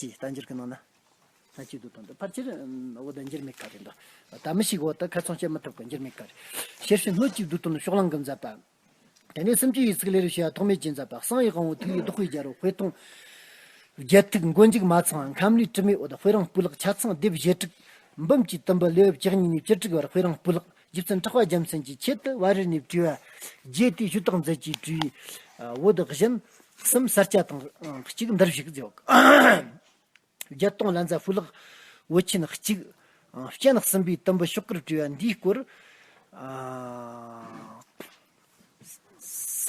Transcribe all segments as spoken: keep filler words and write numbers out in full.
ཅེས་རྟ་འགྱུར་གྱི་ནང་ན། སྣོད་ཀྱི་བསྡུས་དོན་དུ་ཕལ་ཆེར་འོ་ད་འགྱུར་མེད་ཀ་རེད་འདུག་ད་མི་ཞིག་འོ་ད་ཁ་ཚོན་བཅད་མི་ཐུབ་ཀི། འགྱུར་མེད་ཀ་རེད། ཤེར་ཕྱིན་སྣོད་ཀྱི་བསྡུས་དོན་ཕྱོགས་གླང་གིས་མཛད་པ། དེ་ནས་སུམ་ཅུ་ཡི་ཚིག་ལེ་རུ་ཞེས་ཐོགས་མེད་ཀྱིས་མཛད་པ། གསང་བའི་དབང་པོ་ཐུགས་ཡི་བདག་པོའི་རྒྱལ་པོ་དཔེ་ཐུང་བརྒྱད་ཐིག་མགོ་མཇུག་མ་ཚང་བ། མཁའ་མ་ལུས་དྲི་མེད་འོད་དཔེ་རིང་སྤུས་ལེགས་ཆ་ཚང་ལྡེབ་བཞི་དྲུག་འབུམ་གྱི་དུམ་བུ་ལེའུ་བཅུ་གཉིས་ནས་བཅུ་དྲུག་བར་དཔེ་རིང་སྤུས་ལེགས། རྗེ་བཙུན་གྲགས་པ་རྒྱལ་མཚན་གྱིས་ཆེད་དུ་བ་རེ་ནས་བྲིས་པ་བརྒྱད་དེ་ཞུ་དག་མཛད་ཀྱིས་བྲིས་པའི་བོད་གཞན་གསུམ་གསར་བཅད་དང་གཅིག་འདིར་བཞུགས་ཟེར་བ། བརྒྱད་སྟོང་ལན་ཚྭ་ཕུ་ལག་བོད་ཆེན་གཅིག་སྤྱན་གསུམ་པའི་དུམ་བུ་ཤོག་གུར་བྲིས་པ་འདིའི་སྐོར།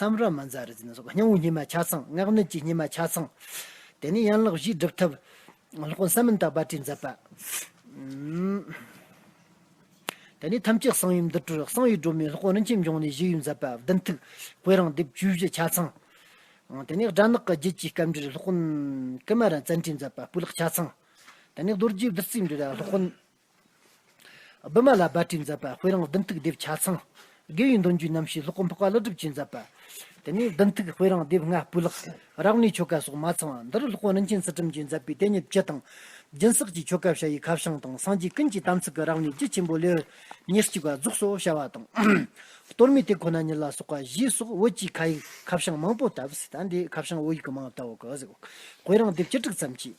བསམ་ར་མ་མཛའ་རུ་ཟེར་ན་སོགས་སྙིང་པོའི་སྙེ་མ་ཆ་ཚང་། ངག་གནད་ཀྱི་སྙེ་མ་ཆ་ཚང་། དེ་ནས་ཡན་ལག་བཞིའི་སྒྲུབ་ཐབས་སློབ་དཔོན་གསན་མི་དང་བ་ཊིས་མཛད་པ། དེ་ནས་ཐམས་ཅད་གསང་བའི་འདུ་སྒྲོལ་གསང་བའི་སྒྲོན་མེ་སློབ་དཔོན་རིན་ཆེན་འབྱུང་གནས་ཞུས་པས་མཛད་པ་བདུན་ཐིག་དཔེ་རིང་ལྡེབ་བཅུ་བཞི་ཆ་ཚང་། དེ་ནས་སྦྲ་ནག་གི་རྒྱུད་ཀྱི་སྐབས་འགྲེལ་སློབ་དཔོན་ཀུ་མ་ར་བཙན་ཁྲིད་མཛད་པ་སྤུས་ལེགས་ཆ་ཚང་། དེ་ནས་རྡོ་རྗེ་བདུད་རྩིའི་འགྲེལ་བ་སློབ་དཔོན་བི་མ་ལ་བ་ཊིས་མཛད་པ་དཔེ་རིང་བདུན་ཐིག་ལྡེབ་ཆ་ཚང་། དགེ་བའི་འདུན་གྱི་རྣམ་བཤད་སློབ་དཔོན་འཕགས་པ་ཀླུ་སྒྲུབ་ཀྱིས་མཛད་པ། དེ་ནས་བདུན་ཐིག་དཔེ་རིང་ལྡེབ་ལྔ་སྤུས་ལེགས། རབ་གནས་ཆོ་ག་སོགས་མ་ཚང་བ། འདིར་སློབ་དཔོན་རིན་ཆེན་ཚུལ་ཁྲིམས་ཀྱིས་མཛད་པའི་དེ་ཉིད་བཅུ་དང་། སྦྱིན་སྲེག་གི་ཆོ་ག་བྱ་ཡི་ཁ་བྱང་དང་། སངས་རྒྱས་ཀུན་གྱི་དམ་ཚིག་གི་རབ་གནས་རྒྱུད་ཆེན་པོ་ལེའུ་ཉེར་གཅིག་པ་རྫོགས་སོ་བྱ་བ་དང་། གཏོར་མའི་དེ་ཁོ་ན་ཉིད་ལ་སོགས་པ་ཞེས་སོགས་བོད་ཀྱི་ཁ་ཡིག་ཁ་བྱང་མང་པོ་བཏབ་ཟེར། ད་འདི་ཁ་བྱང་བོད་ཡིག་གི་མང་བ་བཏབ་བོ་གི་ཟེར། དཔེ་རིང་ལྡེབ་བཅུ་དྲུག་ཙམ་གྱིས།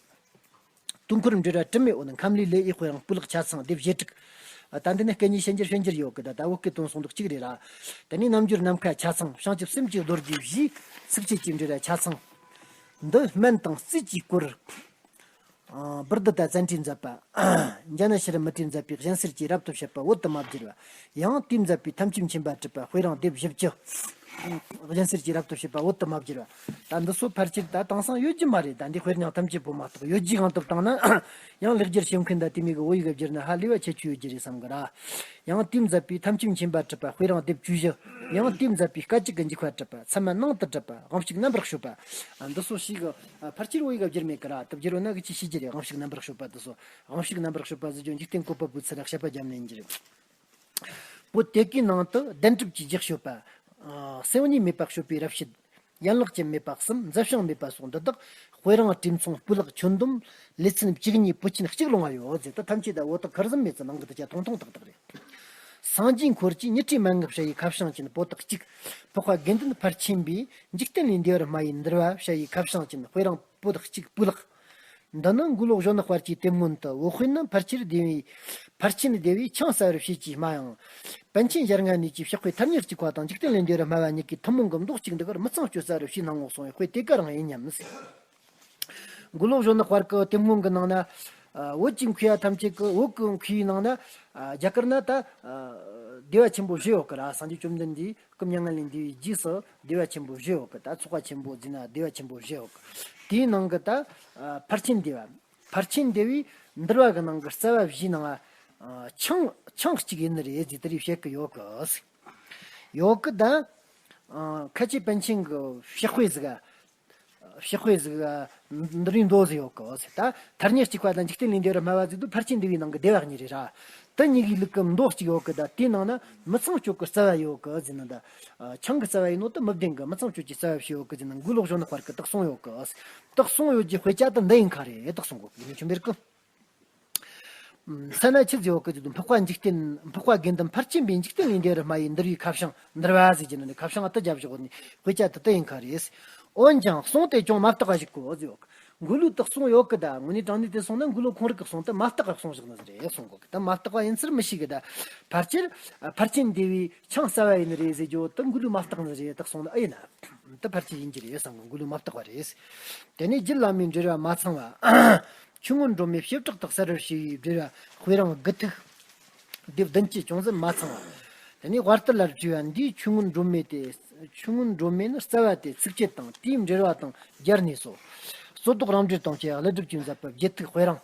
དུས་འཁོར་འགྲེལ་བ་དྲི་མེད་འོད། ཁམས་ལུས་ལེའུའི་དཔེ་རིང་སྤུས་ལེགས་ཆ་ཚང་ལྡེབ་བཞི་དྲུག་ད་འདི་ནི་སྐད་གཉིས་ཕྱི་འགྱུར་ཕྱི་འགྱུར་ཡོད་གི། ད་ད་བོད་སྐད་དོན་གསུང་དུ་གཅིག་རེད་ར། དེ་ནས་རྣམ་འགྱུར་ནམ་མཁའ་ཆ་ཚང་བྱང་ཆུབ་སེམས་ཀྱི་རྡོ་རྗེ་བཞིའི་ཚིགས་བཅད་ཀྱི་འགྲེལ་བ་ཆ་ཚང་། འདི་སྨན་དང་རྩིས་ཀྱི་སྐོར། བིར་ཏི་ཏ་བཙན་ཁྲིད་མཛད་པ། འཇ་ན་ཤི་ར་མི་ཏྲས་མཛད་པའི་གཞན་སེལ་གྱི་རབ་ཏུ་བྱེད་པ་བོད་དུ་མ་བསྒྱུར་བ། ཡང་དེས་མཛད་པའི་ཐམས་ཅད་མཁྱེན་པ་གྲུབ་པ་དཔེ་རིང་ལྡེབ་བཞི་བཅུ། གཞན་སེལ་གྱི་རབ་ཏུ་བྱེད་པ་བོད་དུ་མ་བསྒྱུར་བ། ད་འདི་ཚོ་ཕལ་ཆེར་ད་དེང་སང་ཡོད་རྒྱུ་མ་རེད། ད་འདི་དཔེར་ན་ཐམས་ཅད་པོ་མ་གཏོགས་ཡོད་རྒྱུའི་དབང་དུ་བཏང་ན། ཡང་ལེགས་སྒྱུར་བྱེད་མཁན་དང་དེ་མིན་གྱི་བོད་ཡིག་བསྒྱུར་ན་ཧ་ལས་པ་ཁྱད་ཆོས་ཡོད་རྒྱུ་རེད་བསམ་གི་ར། ཡང་དེས་མཛད་པའི་ཐམས་ཅད་མཁྱེན་པ་གྲུབ་པ་དཔེ་རིང་ལྡེབ་བཅུ་བཞི། ཡང་དེས་མཛད་པའི་སྐད་ཅིག་གི་འཇུག་པ་གྲུབ་པ་ཚད་མ་ནང་དུ་གྲུབ་པ་དབང་ཕྱུག་རྣམ་པར་དཔྱོད་པ། འདི་ཚོ་ཞིག་ཕལ་ཆེར་བོད་ཡིག་བསྒྱུར་མེད་གི་ར། དེ་བསྒྱུར་བ་ན་གི་ཅི་ཤེས་རྒྱུ་རེད། དབང་ཕྱུག་རྣམ་པར་དཔྱོད་པ་འདི་ཚོ། དབང་ཕྱུག་རྣམ་པར་དཔྱོད་པ་ཟེར་རྒྱུ་འཇིག་རྟེན་བཀོད་པ་པོའི་ཚུལ་ལ་བཤད་པ་རྒྱབ་ནས་ཡིན་རྒྱུ་རེད། པོ་དེ་གའི་ནང་དུ་གདན་གྲུབ་ཀྱི་རྒྱུ་དཔྱོད་པ། སེམས་ཉིད་མེད་པ་དཔྱོད་པའི་རབ་བྱེད། ཡན་ལག་ཅན་མེད་པ་གསུམ། མཛད་བྱང་མེད་པ་སོགས་འདི་དག་དཔེ་རིང་བྲིས་མཚུངས་སྤུས་ལེགས་ཁྱོན་བསྡོམས་ལེ་ཚན་བཅུ་གཉིས་པོད་ཆེན་གཅིག་ལོང་བ་ཡོད་ཟེར། ད་ཐམས་ཅད་ད་འོ་ད་གར་ཟིན་མེད་ཚུལ་ནང་གི་ད་ཆ་ཐུང་ཐུང་ཏག་ཏག་རེད། སངས་རྒྱས་འཁོར་གྱི་ཉི་ཁྲི་མན་ངག་བྱ་ཡི་ཁ་བྱང་ཅན་པོ་ཏི་གཅིག་འཕགས་པ་དགེ་འདུན་ཕར་ཕྱིན་པའི་འཇིག་རྟེན་ལས་འདས་པར་སྨྲ་བའི་འདུལ་བ་བྱ་ཡི་ཁ་བྱང་ཅན་དཔེ་རིང་པོ་ཏི་གཅིག་སྤུས་ལེགས། འདི་ནི་མགོ་ལོག་གཞོན་ནུ་དཔལ་གྱི་དེབ་སྔོན་དུ་འོད་དཔེ་ནི་ཕལ་ཆེར་སྡེ་བའི་ཕར་ཕྱིན་སྡེ་བའི་ཆང་ཟ་བར་བྱེད་ཀྱི་སྨྲ་ཡང་། པཎ་ཆེན་ཞལ་སྔ་ནས་ཀྱི་ཕྱག་དཔེ་ཐ་སྙད་གཅིག་པ་དང་འཇིག་རྟེན་ལས་འདས་པར་སྨྲ་བ་གཉིས་ཀྱི་ཐུན་མོང་གི་མདོ་གཅིག་འདི་གར་མི་ཚང་སྤྱོད་ས་རུ་ཕྱིའི་སྣང་ངོར་སོང་བའི་དཔེ་དེ་ག་རང་ཡིན་སྙམ་ཟེར། མགོ་ལོག་གཞོན་ནུ་དཔལ་གྱི་དེབ་སྔོན་གྱི་ནང་ན། བོད་ཀྱི་མཁས་པ་ཐམས་ཅད་ཀྱི་བོད་ཀྱི་མཁས་པའི་ནང་ན། རྒྱ་གར་ན་ད། བདེ་བ་ཆེན་པོ་བཞི་ཡོད་ཀི་ར། སངས་རྒྱས་བཅོམ་ལྡན་འདས་སྐུ་མྱ་ངན་ལས་འདས་པའི་རྗེས་སུ་བདེ་བ་ཆེན་པོ་བཞི་ཡོད་ཀི། ད་ཚོགས་པ་ཆེན་པོ་བརྩིས་ན་བདེ་བ་ཆེན་པོ་བཞི་ཡོད་ཀི། དེའི་ནང་གི་ད། ཕར་ཕྱིན་བདེ་བ། ཕར་ཕྱིན་བདེ་བའི་འདུལ་བ་གི་ནང་གི་རྩ་བ་བཞིའི་ནང་ང་། ཆང་ཆང་གཅིག་ཡིན་ནི་རེད་ཟེར་དེ་རིགས་བཤད་ཀི་ཡོད་ཀི། ཡོད་ཀི་ད། ཁ་ཆེ་པཎ་ཆེན་གྱི་ཕྱག་དཔེ་ཟིག་ཕྱག་དཔེ་ཟིག་འདི་རིགས་མདོ་ཟིག་ཡོད་ཀི་ཟེར། ད་ཐ་སྙད་གཅིག་པ་དང་འཇིག་རྟེན་ལས་འདས་པར་སྨྲ་བ་ཟིག་དུས་ཕར་ཕྱིན་བདེ་བའི་ནང་གི་བདེ་བ་གཉིས་རེད་ར། དེ་གཉིས་ཀྱི་ལུགས་ཀྱི་མདོ་གཅིག་ཡོད་ཀི། ད་དེའི་ནང་ན་མི་ཚངས་སྤྱོད་ཀྱི་རྩ་བ་ཡོད་ཀི་ཟེར་ན། ད་ཆང་གི་རྩ་བ་ཡིན་ནོ་དེ་མི་བདེན་གི། མི་ཚངས་སྤྱོད་ཀྱི་རྩ་བ་ཞིག་ཡོད་ཀི་ཟེར་ན། མགོ་ལོག་གཞོན་ནུ་དཔལ་གྱིས་དེ་གསུངས་ཡོད་ཀི། དེ་གསུངས་ཡོད་ཀྱི་དཔེ་ཆ་དེ་འདི་ཡིན་ཁ་རེད། དེ་གསུང་གོ་ཀི་ཡིན་ཆོ་འབེར་ཀི། ས་ན་ཆི་ཟིག་ཡོད་ཀི་ཟེར་དུས་འཕགས་པ་འཇིག་རྟེན། འཕགས་པ་དགེ་འདུན་ཕར་ཕྱིན་པའི་འཇིག་རྟེན་ལས་འདས་པར་སྨྲ་བའི་འདུལ་བའི་ཁ་བྱང་འདུལ་བ་ཟེར་གྱི་ནི་ཁ་བྱང་ཨ་ཏི་རྒྱབ་བཞག་ནི་དཔེ་ཆ་དེ་ལྟ་ཡིན་ཁ་རེད། འོན་ཀྱང་གསུང་དེ་ཅུང་མ་བརྟགས་པ་ཞིག་གོ་ཟེར་ཡོད་ཀི། མགོ་ལོག་དེ་གསུང་ཡོད་ཀི། ད་དངོས་གནས་དྲང་གནས་དེ་གསུང་ན་མགོ་ལོག་ཁོང་རང་གི་གསུང་དེ་མ་བརྟགས་པ་གསུང་བཞག་ནི་རེད་གསུང་གོ་ཀི། ད་མ་བརྟགས་པ་ཡིན་ཚུལ་མི་ཤེས་ཀི། ད་ཕལ་ཆེར་ཕར་ཕྱིན་བདེ་བའི་ཆང་རྩ་བ་ཡིན་ནི་རེད་ཟེར་རྒྱུ་དེ་མགོ་ལོག་མ་བརྟགས་ནི་རེད། དེ་གསུང་ནི་ཨེ་ཡིན་ན། དེ་ཕལ་ཆེར་ཡིན་གྱི་རེད་བསམ་གི། མགོ་ལོག་མ་བརྟགས་པ་རེད། དེ་ནས་རྒྱུད་བླ་མའི་འགྲེལ་བ་མ་ཚང་བ། ཆོས་མངོན་སྒྲོན་མེ་བྱེ་བྲག་ཏུ་གསལ་བར་བྱས་པའི་འགྲེལ་བ་དཔེ་རིང་དགུ་ཐིག་ལྡེབ་བདུན་ཅུ་ཅུང་ཟད་མ་ཚང་བ། དེ་ནས་དབར་ཏི་ལར་བྲིས་པ་འདིའི་ཆོས་མངོན་སྒྲོན་མེ་སྟེ། ཆོས་མངོན་སྒྲོན་མེ་ནི་རྩ་བ་སྟེ་ཚིགས་བཅད་དང་དེའི་འགྲེལ་བ་དང་སྦྱར་ནས་སོ། རྩོད་ཟློག་རང་འགྲེལ་དང་བཅས་ཀླུ་སྒྲུབ་ཀྱིས་མཛད་པ་བརྒྱད་ཐིག་དཔེ་རིང་།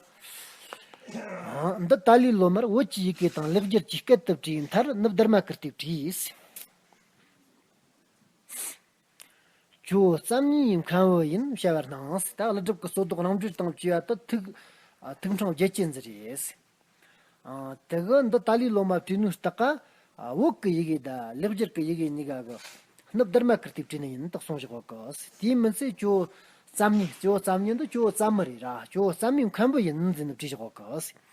འདི་ཏཱ་ལའི་བླ་མར་བོད་ཀྱི་ཡི་གེ་དང་ལེགས་སྒྱུར་གྱི་སྐད་དུ་བྲིས། མཐར་ནུབ་དྷརྨ་ཀིརྟིས་བྲིས། ཇོ་བོ་ཙམ་ཉིད་མཁན་བུ་ཡིན་བྱ་བར་སྣང་། ད་ཀླུ་སྒྲུབ་ཀྱི་རྩོད་ཟློག་རང་འགྲེལ་དང་བཅས་པ་དེ་ཐིག་ཐིག་ཕྲེང་བརྒྱད་ཅན་ཟིག་རེད། དེ་གི་འདི་ཏཱ་ལའི་བླ་མ་བྲིས་ནོ་ལྟག་ག་བོད་ཀྱི་ཡི་གེ་དང་ལེགས་སྒྱུར་གྱི་ཡི་གེ་གཉིས་ཀ་གི་ནུབ་དྷརྨ་ཀིརྟིས་བྲིས་ནི་ཡིན་དེ་གསུངས་བཞག་གོ་ཀི། དེའི་མི་ཚད་ཇོ་ རྩ་མྱི། ཇོ་བོ་རྩ་མྱི་འདི་ཇོ་བོ་རྩ་མི་རེད་ར། ཇོ་བོ་རྩ་མིའི་མཁན་པོ་ཡིན་ཟེར་ནས་བྲིས་བཞག་གི།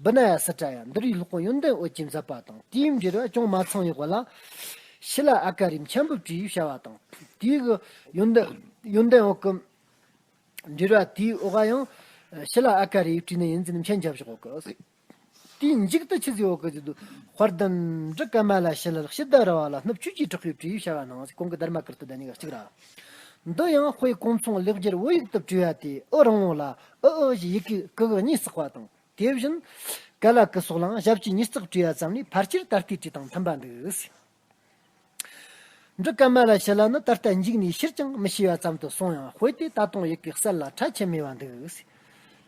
བི་ན་ཡ་སི་ཏྲ་ཡ་འདི་རིགས་སློབ་དཔོན་ཡོན་ཏན་འོད་ཀྱིས་མཛད་པ་དང་དེའི་འབྲེལ་བ་ཅུང་མ་ཚང་ཡོད་པ་ལ། ཤི་ལ་ཨ་ཀ་རའི་མཆན་བུ་བྲིས་བྱ་བ་དང་། དེའི་གི་ཡོན་ཏན་ཡོན་ཏན་འོད་ཀྱི་འབྲེལ་བ་དེའི་འོག་ག་ཡང་ཤི་ལ་ཨ་ཀ་རའི་བྲིས་ནི་ཡིན་ཟེར་ནས་མཆན་རྒྱབ་བཞག་གི། དེའི་མཇུག་ཏུ་ཆི་ཟིག་ཡོད་གི་ཟེར་དུས། དཔལ་ལྡན་འབྲུག་ཀ་མ་ལ་ཤཱི་ལ་ལ་ཕྱི་དར་བ་ལ་སྣུབས་ཆོས་ཀྱི་དྲག་པོས་བྲིས་བྱ་བ་ནང་ཟེར། གོང་གི་དྷརྨ་ཀིརྟི་ད་ནི་ག་གཅིག་ར། འདི་ཡང་དཔེ་གོང་མཚུངས་ལེགས་སྦྱར་བོད་ཡིག་ཏུ་བྲིས་པ་དེ་ཨུ་རིང་བོ་ལ་ཨུ་ཨུ་ཞེས་ཡི་གེ་གི་གུ་གཉིས་བསགས་པ་དང་། དེ་བཞིན་ཀ་ལ་ཀི་སོགས་ལའང་ཞབས་ཀྱིས་ཉིས་བརྩེགས་བྲིས་པ་ཙམ་ལས་ཕལ་ཆེར་ད་ལྟའི་བྲིས་སྟངས་མཐུན་པ་འདུག། འབྲུག་ཀ་མ་ལ་ཤཱི་ལ་ནི་ད་ལྟ་མཇུག་ནས་ཕྱིར་ཀྱང་མི་ཤེས་པ་ཙམ་དུ་སོང་ཡང་། དཔེ་དེ་ད་དུང་ཡི་གེ་གསལ་ལ་ཁྲ་ཆེ་མེད་པ་འདུག།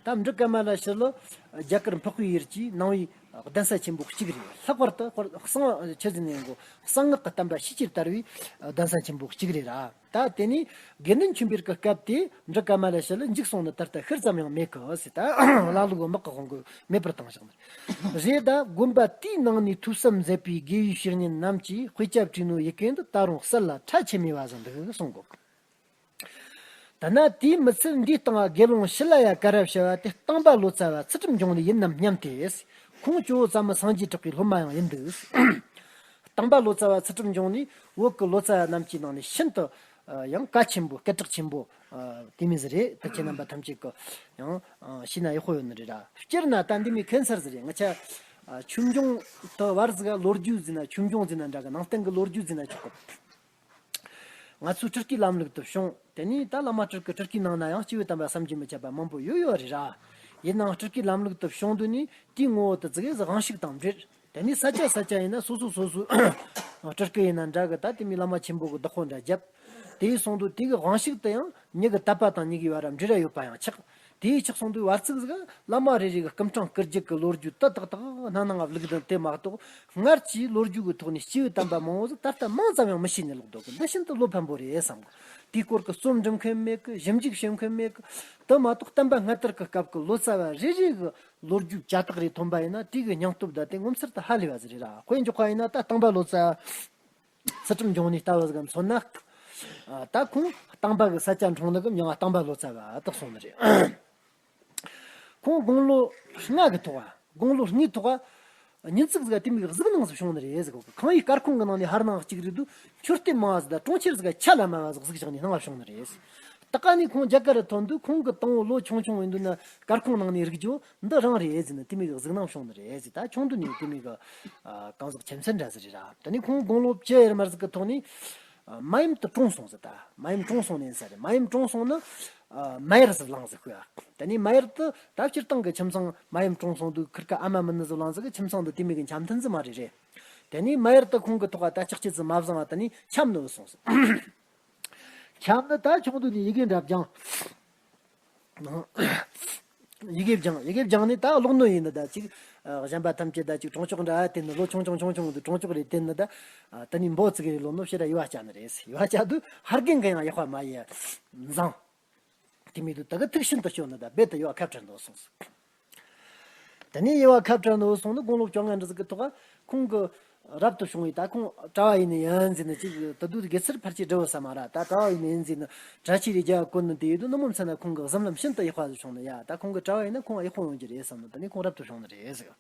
ད་འབྲུག་ཀ་མ་ལ་ཤཱི་ལ་རྒྱ་གར་འཕགས་པའི་ཡུལ་གྱི་ནང་པའི་གདན་ས་ཆེན་པོ་གཅིག་རེད། ལྷག་པར་དུ་དཔལ་གསང་ཆི་ཟེར་ནས་གོ། གསང་སྔགས་ཀྱི་བསྟན་པ་ཤེས་ཀྱི་དར་བའི་གདན་ས་ཆེན་པོ་གཅིག་རེད་ར། ད་དེ་ནས་དགེ་འདུན་ཆོས་འཕེལ་གྱི་སྐབས་དེ་འབྲུག་ཀ་མ་ལ་ཤཱི་ལ་མཇུག་སོང་ནི་ད་ལྟ་ཤུལ་ཙམ་ཡང་མེད་གི་ཟེར། ད་བླ་ལུག་དམག་གི་དཔུང་གིས་མེད་པར་བཏང་བཞག་ནི་རེད། ད་དགོན་པ་དེའི་ནང་ནས་ཐོས་བསམ་མཛད་པའི་དགེ་བའི་བཤེས་གཉེན་རྣམས་ཀྱིས་དཔེ་ཆ་བྲིས་ནོ་ཡི་གེ་འདི་ད་རུང་གསལ་ལ་ཁྲ་ཆེ་མེད་པ་ཟིག་འདུག་གསུང་གོ། ད་ན་དེའི་མི་ཚད་འདིའི་སྟེང་དགེ་སློང་ཤཱི་ལ་ཡ་ཀ་ར་བྱ་བ་དེ་སྟེང་པ་ལོ་ཙཱ་བ་ཚུལ་ཁྲིམས་འབྱུང་གནས་ཡིན་ནམ་སྙམ་སྟེ། ཁོང་ཇོ་བོ་རྩ་མི་སངས་རྒྱས་གྲགས་པའི་སློབ་མ་ཡང་ཡིན་འདུག། སྟེང་པ་ལོ་ཙཱ་བ་ཚུལ་ཁྲིམས་འབྱུང་གནས་བོད་ཀྱི་ལོ་ཙཱ་བ་རྣམས་ཀྱི་ནང་ནས་ཤིན་ཏུ་ཡང་གལ་ཆེན་པོ་སྐད་གྲགས་ཆེན་པོ་དེ་མོ་ཟིག་རེད། ད་ཁྱེད་རྣམ་པ་ཐམས་ཅད་ཀྱིས་ཡང་ཤེས་ན་ཡག་པོ་ཡོད་ནི་རེད་ར། སྤྱིར་ན་ད་འདི་མོ་མཁན་གསར་ཟིག་རེད། ང་ཆ་ཆོས་འབྱུང་དུ་བར་ཟིག་ལོ་རྒྱུས་ཟེར་ན་ཆོས་འབྱུང་ཟེར་ན་འདྲ་གི། ནང་བསྟན་གྱི་ལོ་རྒྱུས་ཟེར་ན་ཆོག་གི། ང་ཚོའི་སྤྲུལ་སྐུའི་ལམ་ལུགས་དུ་བྱུང་། དེ་ནས་ད་བླ་མ་སྤྲུལ་སྐུ་སྤྲུལ་སྐུའི་ནང་ན་ཡང་སྐྱེས་བུ་དམ་པ་བསམ་གྱིས་མི་ཁྱབ་པ་མང་པོ་ཡོད་ཡོད་རེད་ར། ཡིན་ནའང་སྤྲུལ་སྐུའི་ལམ་ལུགས་དུ་བྱུང་དུས་ནས་དེའི་ངོ་བོ་དུ་ཙི་གེ་ཟིག་དབང་ཕྱུག་དང་འབྲེལ། དེ་ནས་ས་ཆ་ས་ཆ་ཡིན་ན་སོ་སོ་སོ་སོའི་སྤྲུལ་སྐུ་ཡིན་ན་འདྲ་གི། ད་དེ་མོ་བླ་མ་ཆེན་པོ་གི་བདག་པོ་འདྲ་བརྒྱབ། དེའི་སོང་དུས་དེ་གི་དབང་ཕྱུག་དུ་ཡང་མྱི་གི་དད་པ་དང་མྱི་གི་བར་འབྲེལ་བ་ཡོད་པ་ཡང་ཆགས། དེའི་ཆགས་སོང་དུས་བར་ཚིགས་ཟིག་བླ་མ་རེ་རེ་གི་སྐུ་ཕྲེང་སྐུ་རྒྱུད་ཀྱི་ལོ་རྒྱུས་དུ་ཏག་ཏག་སྣ་ནང་བླུགས་དང་། དེ་མ་གཏོགས་སྔར་གྱི་ལོ་རྒྱུས་ཀྱི་ཐོག་ནས་སྐྱེས་བུ་དམ་པ་མང་བོ་ཟིག་ད་ལྟ་མིང་ཙམ་ཡང་མི་ཤེས་ནས་ལོག་འདུག་གི། འདི་ཤིན་ཏུ་བློ་ཕམ་པོ་རེད་བསམ་གི། དེའི་སྐོར་གྱི་རྩོམ་འབྲི་མཁན་མེད་གི། ཞིབ་འཇུག་བྱེད་མཁན་མེད་གི། དེ་མ་གཏོགས་བསྟན་པ་སྔ་དར་གྱི་སྐབས་ཀྱི་ལོ་ཙཱ་བ་རེ་རེ་གི་ལོ་རྒྱུས་ཇ་དག་རེ་ཐོན་པ་ཡིན་ན་དེ་གི་སྙིང་སྟོབས་ད་དེ་ངོ་མཚར་དུ་ཧ་ལས་པ་ཟིག་རེད་ར། དཔེ་འཇོག་པ་ཡིན་ན་ད་སྟེང་པ་ལོ་ཙཱ་བ་ཚུལ་ཁྲིམས་འབྱུང་གནས་ལྟ་བུ་ཟིག་མཚོན་ན། ཨ། ད་ཁོང་སྟེང་པ་གི་ས་ཆ་འཁྲུངས་ནི་གི་མྱིང་ང་སྟེང་པ་ལོ་ཙཱ་བ་དག་སོང་ནི་རེད། ཁོང་དགུང་ལོ་ལྔ་གི་ཐོག་ཨ། དགུང་ལོ་ལྔའི་ཐོག་ཨ། ཉིན་ཙིག་ཟིག་དེ་མོ་གི་གཟུགས་སྣང་ཟིག་བྱུང་ནི་རེད་ཟེར་གོ། ཁང་པའི་སྐར་ཁུང་གི་ནང་ནས་ཕར་ནང་གཅིག་རེད་དུས་མཆོད་རྟེན་མང་བ་ཟིག་དང་གྲོང་ཁྱེར་ཟིག་ཆ་ལ་དམའ་བ་ཟིག་གཟིགས་བཞག་ནས་སྣང་བ་བྱུང་ནི་རེད། ད་ག་ནས་ཁོང་རྒྱ་གར་རུ་ཐོན་དུས་ཁོང་གི་དང་པོ་ལོ་ཆུང་ཆུང་ཡིན་དུས་ན་སྐར་ཁུང་ནང་ནས་རིག་རྒྱུ་འདི་རང་རེད་ཟེར་ནས་དེ་མོ་གི་གཟུགས་སྣང་བྱུང་ནི་རེད་ཟེར། ད་ཆུང་དུས་ནས་དེ་མོ་གི་ཨ། གང་ཟག་ཁྱིམ་མཚེས་འདྲ་ཟིག་རེད་ར། ད་ནི་ཁོང་དགུང་ལོ་བཅུ་ཡར་མར་ཟིག་གི་ཐོག་ནས་ཨ། མ་ཡུམ་དུ་གྲོངས་སོང་ཟེར། ད་མ་ཡུམ་གྲོངས་སོང་ནས་ཟེར་རེད། མ་ཡུམ་གྲོངས་སོང་ནི་ཨ། མ་ཡར་ཟིག་བླངས་ཟིག་ཤོད་ཨ། ད་ནི་མ་ཡར་དུ་ད་སྤྱིར་བཏང་གི་ཁྱིམ་ཚང་མ་ཡུམ་གྲོངས་སོང་དུས་ཁིར་ཀ་ཨ་མ་མིན་ནི་ཟིག་བླངས་ཟིག་གི། ཁྱིམ་ཚང་དུ་དེ་མོ་གི་འཆམ་མཐུན་ཟིག་མ་རེད་རེད། ད་ནི་མ་ཡར་དུ་ཁོང་གི་ཐོག་ད་ལྕགས་ཁྱི་ཟིག་མ་བཟང་བ་ད་ནི་འཆམ་ནི་སོང་ཟིག། འཆམ་ནི་ད་ཆུང་དུས་ནས་ཡི་གེ་འདྲ་སྦྱངས། ཡི་གེ་སྦྱངས། ཡི་གེ་སྦྱངས་ནས་ད་ཀློག་ནོ་ཡིན་ནི། ད་ཅིག་ཨ། གཞན་པ་ཐམས་ཅད་ད་ཅིག་གྲོང་ཆོག་འདྲ་བསྟན་ནི། ལོ་ཆུང་ཆུང་ཆུང་ཆུང་དུ་གྲོང་ཆོག་རེ་བསྟན་ནི། ད་ཨ། ད་ནི་འབོ་ཙི་གེ་རེ་ལོན་ནོ་ཕྱིར་ར་ཡུལ་བ་བསྐྱལ་ནི་རེད། ཡུལ་བ་བསྐྱལ་དུས་ཕ་རྒན་གི་ཡང་ཡག་པ་མ་ཡེ་བཟང་། དེ་མོ་དུས་ད་གི་ཐུགས་ཤིན་ཏུ་སྐྱོ་ནི། ད་རྦད་དེ་ཡུལ་བ་ཁ་བྲལ་འདུག་སོང་ཟིག། ད་ནི་ཡུལ་བ་ཁ་བྲལ་འདུག་སོང་ནི་དགུང་ལོ་བཅོ་ལྔ་འདྲ་ཟིག་གི་ཐོག་ཁོང་གི་རབ་ཏུ་བྱུང་བའི་ད་ཁོང་གྲྭ་བ་ཡིན་ནི་ཡིན་ཟེར་ནི་ཅིག། ད་དུས་དགེ་ཚུལ་ཕལ་ཆེར་འདྲ་བོ་ས་མ་ར། ད་གྲྭ་བ་ཡིན་ནི་ཡིན་ཟེར་ནི་གྲྭ་ཆས་རེ་རྒྱབ་བཀོད་ནི་དེ་ཡོད་དུས་ནུབ་མོ་མཚན་ན་ཁོང་གི་གཟིམ་ལམ་ཤིན་ཏུ་ཡག་པ་ཟིག་བྱུང་ནི། ཡ་ད་ཁོང་གི་གྲྭ་བ་ཡིན་ན་ཁོང་ཡག་པོ་ཡོང་རྒྱུ་རེད་བསམ་ནི། ད་ནི་ཁོང་རབ་ཏུ་བྱུང་ནི་རེད་ཟེར།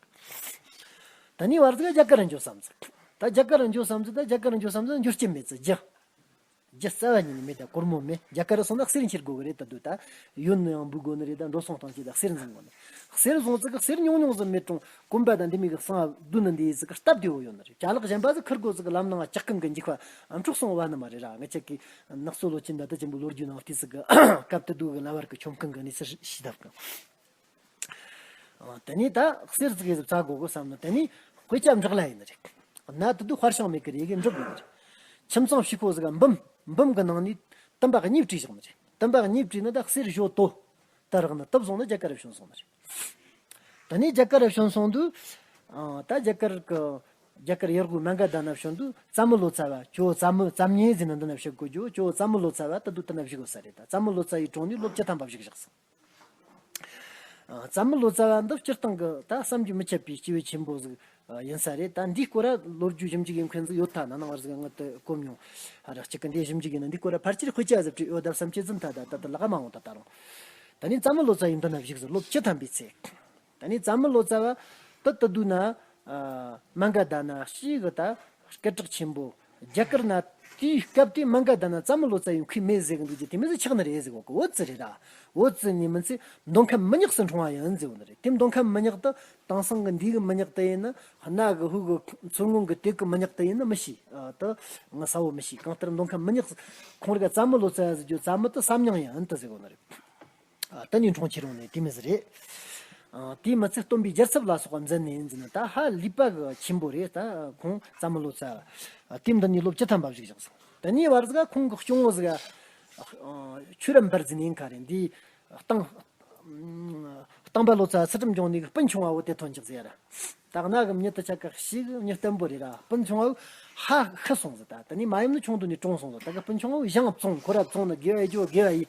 ད་ནི་བར་ཟིག་རྒྱ་གར་འགྱོ་བསམ་ཟིག། ད་རྒྱ་གར་འགྱོ་བསམ་ཟིག། ད་རྒྱ་གར་འགྱོ་བསམ་ཟིག་འགྱོ་རྐྱེན་མེད་ཟིག། རྒྱུ། རྒྱུ་རྩ་བ་ཉིད་ནས་མེད། ད་སྒོར་མོ་མེད། རྒྱ་གར་སོང་ན་གསེར་འཁྱེར་དགོས་གི་རེད། ད་དུས་ད་ཡོད་ནི་ཡང་འབུལ་དགོས་ནི་རེད། ད་འགྲོ་སོང་སྟངས་ཀྱིས་ད་གསེར་འཛིན་དགོས་ནི། གསེར་བཟུང་ཙི་གི་གསེར་ཉུང་ཉུང་ཟིག་མེད་རུང་གོན་པ་དང་འདི་མོ་གི་གསང་བ་བསྡུ་ནི་འདི་ཟིག་གི་སྟབས་བདེ་བོ་ཡོད་ནི་རེད། ཅ་ལག་གཞན་པ་ཟིག་ཁུར་དགོས་ཟིག་གི་ལམ་ནང་ལྕགས་ཁང་གི་འགྱིག་པ་འཕྲོག་སོང་བ་ནི་མ་རེད་ར། ང་ཅག་གི་ནགས་ཚལ་ལོ་ཆེན་ད་ལྟ་ཆེན་པོ་ལོ་རྒྱུས་ནང་བལྟས་ཟིག་གི་སྐབས་དེ་དུས་གི་གླ་བར་གི་ཆོམ་རྐུན་གི་གནས་ཚུལ་ཤེས་ཐུབ་གི། ཨ། དེ་ནས་ད་གསེར་ཙི་གེ་ཟིག་བཙལ་དགོས་གི་བསམ་ནི། དེ་ནས་དཔེ་ཆ་འབྲི་གླ་ཡིན་ནི་རེད། གནའ་དེ་དུས་དཔར་ཤིང་མེད་གི་རེད། ཡི་གེ་འབྲི་དགོས་ནི་རེད། ཁྱིམ་ཚང་ཕྱུག་པོ་ཟིག་ག་འབུམ། འབུམ་གི་ནང་ནས་དུམ་པ་གཉིས་བྲིས་བཞག་ནི་རེད། དུམ་པ་གཉིས་བྲིས་ནི་ད་གསེར་ཞོ་དོ། ད་རག་ནི་དེ་བཟུང་ནི་རྒྱ་གར་རུ་བྱོན་སོང་ནི་རེད། དེ་ནས་རྒྱ་གར་རུ་བྱོན་སོང་དུས། ཨ། ད་རྒྱ་གར་གི་རྒྱ་གར་ཡུལ་སྒོ་མ་ག་དྷ་ན་བྱོན་དུས་རྩ་མི་ལོ་ཙཱ་བ། ཇོ་བོ་རྩ་མི། རྩ་མྱི་ཟེར་ནི་འདི་ན་བཞུགས་དགོས་རྒྱུ། ཇོ་བོ་རྩ་མི་ལོ་ཙཱ་བ་ད་དུས་དེ་ན་བཞུགས་ཡོད་ས་རེད། ད་རྩ་མི་ལོ་ཙཱ་ཡི་དྲུང་ནས་ལོ་བཅུ་ཐམ་པ་བཞུགས་བཞག་སོང་། ཨ། རྩ་མེད་ལོ་ཙཱ་བ་འདི་སྤྱིར་བཏང་གི་ད་བསམ་གྱིས་མི་ཁྱབ་པའི་སྐྱེས་བུ་ཆེན་པོ་ཟིག་ཨ། ཡིན་ས་རེད། ད་འདིའི་སྐོར་ལ་ལོ་རྒྱུས་ཞིབ་འཇུག་ཡེད་མཁན་ཟིག་ཡོད་ཐལ་ན། ནང་བར་ཟིག་ངས་དེ་གོ་མྱོང་། ཨ། ར་གཅིག་གི་འདི་ཞིབ་འཇུག་ཡེད་ན་འདིའི་སྐོར་ལ་ཕལ་ཆེར་དཔེ་ཆ་ཟིག་བྲིས་ཡོད་ད་བསམ་གྱི་ཟིན་ཐལ། ད་ད་ད་ལག་མ་འོང་ད་ད་རུང་། ད་ནི་རྩ་མེད་ལོ་ཙཱ་ཡི་མདུན་ན་བཞུགས་ཟིག་ལོ་བཅུ་ཐམ་པའི་ཚེ། ད་ནི་རྩ་མེད་ལོ་ཙཱ་བ་དེ་དེ་དུས་ན། ཨ། མ་ག་དྷ་ན་ཞེས་གི་ད་སྐད་གྲགས་ཆེན་པོ། རྒྱ་གར་ན་དེའི་སྐབས་དེ་མ་ག་དྷ་ན་རྩ་མེད་ལོ་ཙཱ་ཡི་མཁས་མེད་ཟེར་གི་འདུག་རྒྱུ་དེ་མོ་ཟིག་ཆགས་ནི་རེད་ཟེར་གོ་གི། འོ་ཙི་རེད་ར། འོ་ཙི་ནི་མིན་ཚེ་མདོ་ཁམས་མི་ཉག་སུ་འཁྲུངས་པ་ཡིན་ཟེར་གོ་ནི་རེད། དེ་མདོ་ཁམས་མི་ཉག་དེ་དེང་སང་གི་འདི་གི་མི་ཉག་དེ་ཡིན་ན། གནའ་གི་ཧུ་གི་མཚོ་སྔོན་གི་དེ་གི་མི་ཉག་དེ་ཡིན་ན་མི་ཤེས། ཨ། དེ་ང་གསལ་བོ་མི་ཤེས། གང་ལྟར་མདོ་ཁམས་མི་ཉག་ཁོང་ར་གི་རྩ་མེད་ལོ་ཙཱ་ཟེར་རྒྱུ། རྩ་མེད་དེ་བསམ་མྱོང་ཡིན་དེ་ཟེར་གོ་ནི་རེད། ཨ། དེ་ནས་འཁྲུངས་ཁྱེར་ཡོང་ནས་དེ་མོ་ཟིག་རེད། ཨ། དེའི་མི་ཚད་སྟོན་པའི་རྒྱལ་ཚབ་ལ་སོགས་པ་མཛད་ནས་ཡིན་ཟེར་ན། ད་ཧ་ལས་པ་གི་ཆེན་པོ་རེད། ད་ཁོང་རྩ་མེད་ལོ་ཙཱ། ཨ། དེའི་མདུན་ནས་ལོ་བཅུ་ཐམ་པ་བཞུགས་བཞག་ཟིག་དེ་ནས་བར་ཟིག་ཁོང་གི་གཅུང་བོ་ཟིག་ཨ། ཆོས་རབ་འབར་ཟེར་ནི་ཡིན་ཁ་རེད། འདི་སྟེང་སྟེང་པ་ལོ་ཙཱ་ཚུལ་ཁྲིམས་སྐྱོང་ནི་གི་སྤུན་ཆུང་བ་བོ་དེ་ཐོན་ཅིག་ཟེར་ཡ་ར། ད་གནའ་གི་མྱི་དེ་ཆ་ག་ཞིག་མྱི་བརྟན་པོ་རེད་ར། སྤུན་ཆུང་བ་ཧ་ཤི་སོང་ཟིག་ད་དེ་ནས་མ་ཡིན་ན་ཆུང་དུས་ནས་གྲོངས་སོང་ཟིག་ད་གི་སྤུན་ཆུང་བ་ཞང་བཙོང་། ཁོ་ར་བཙོང་ནི་དགེ་བ་ཡེ་རྒྱུ་དགེ་བ་ཡིན།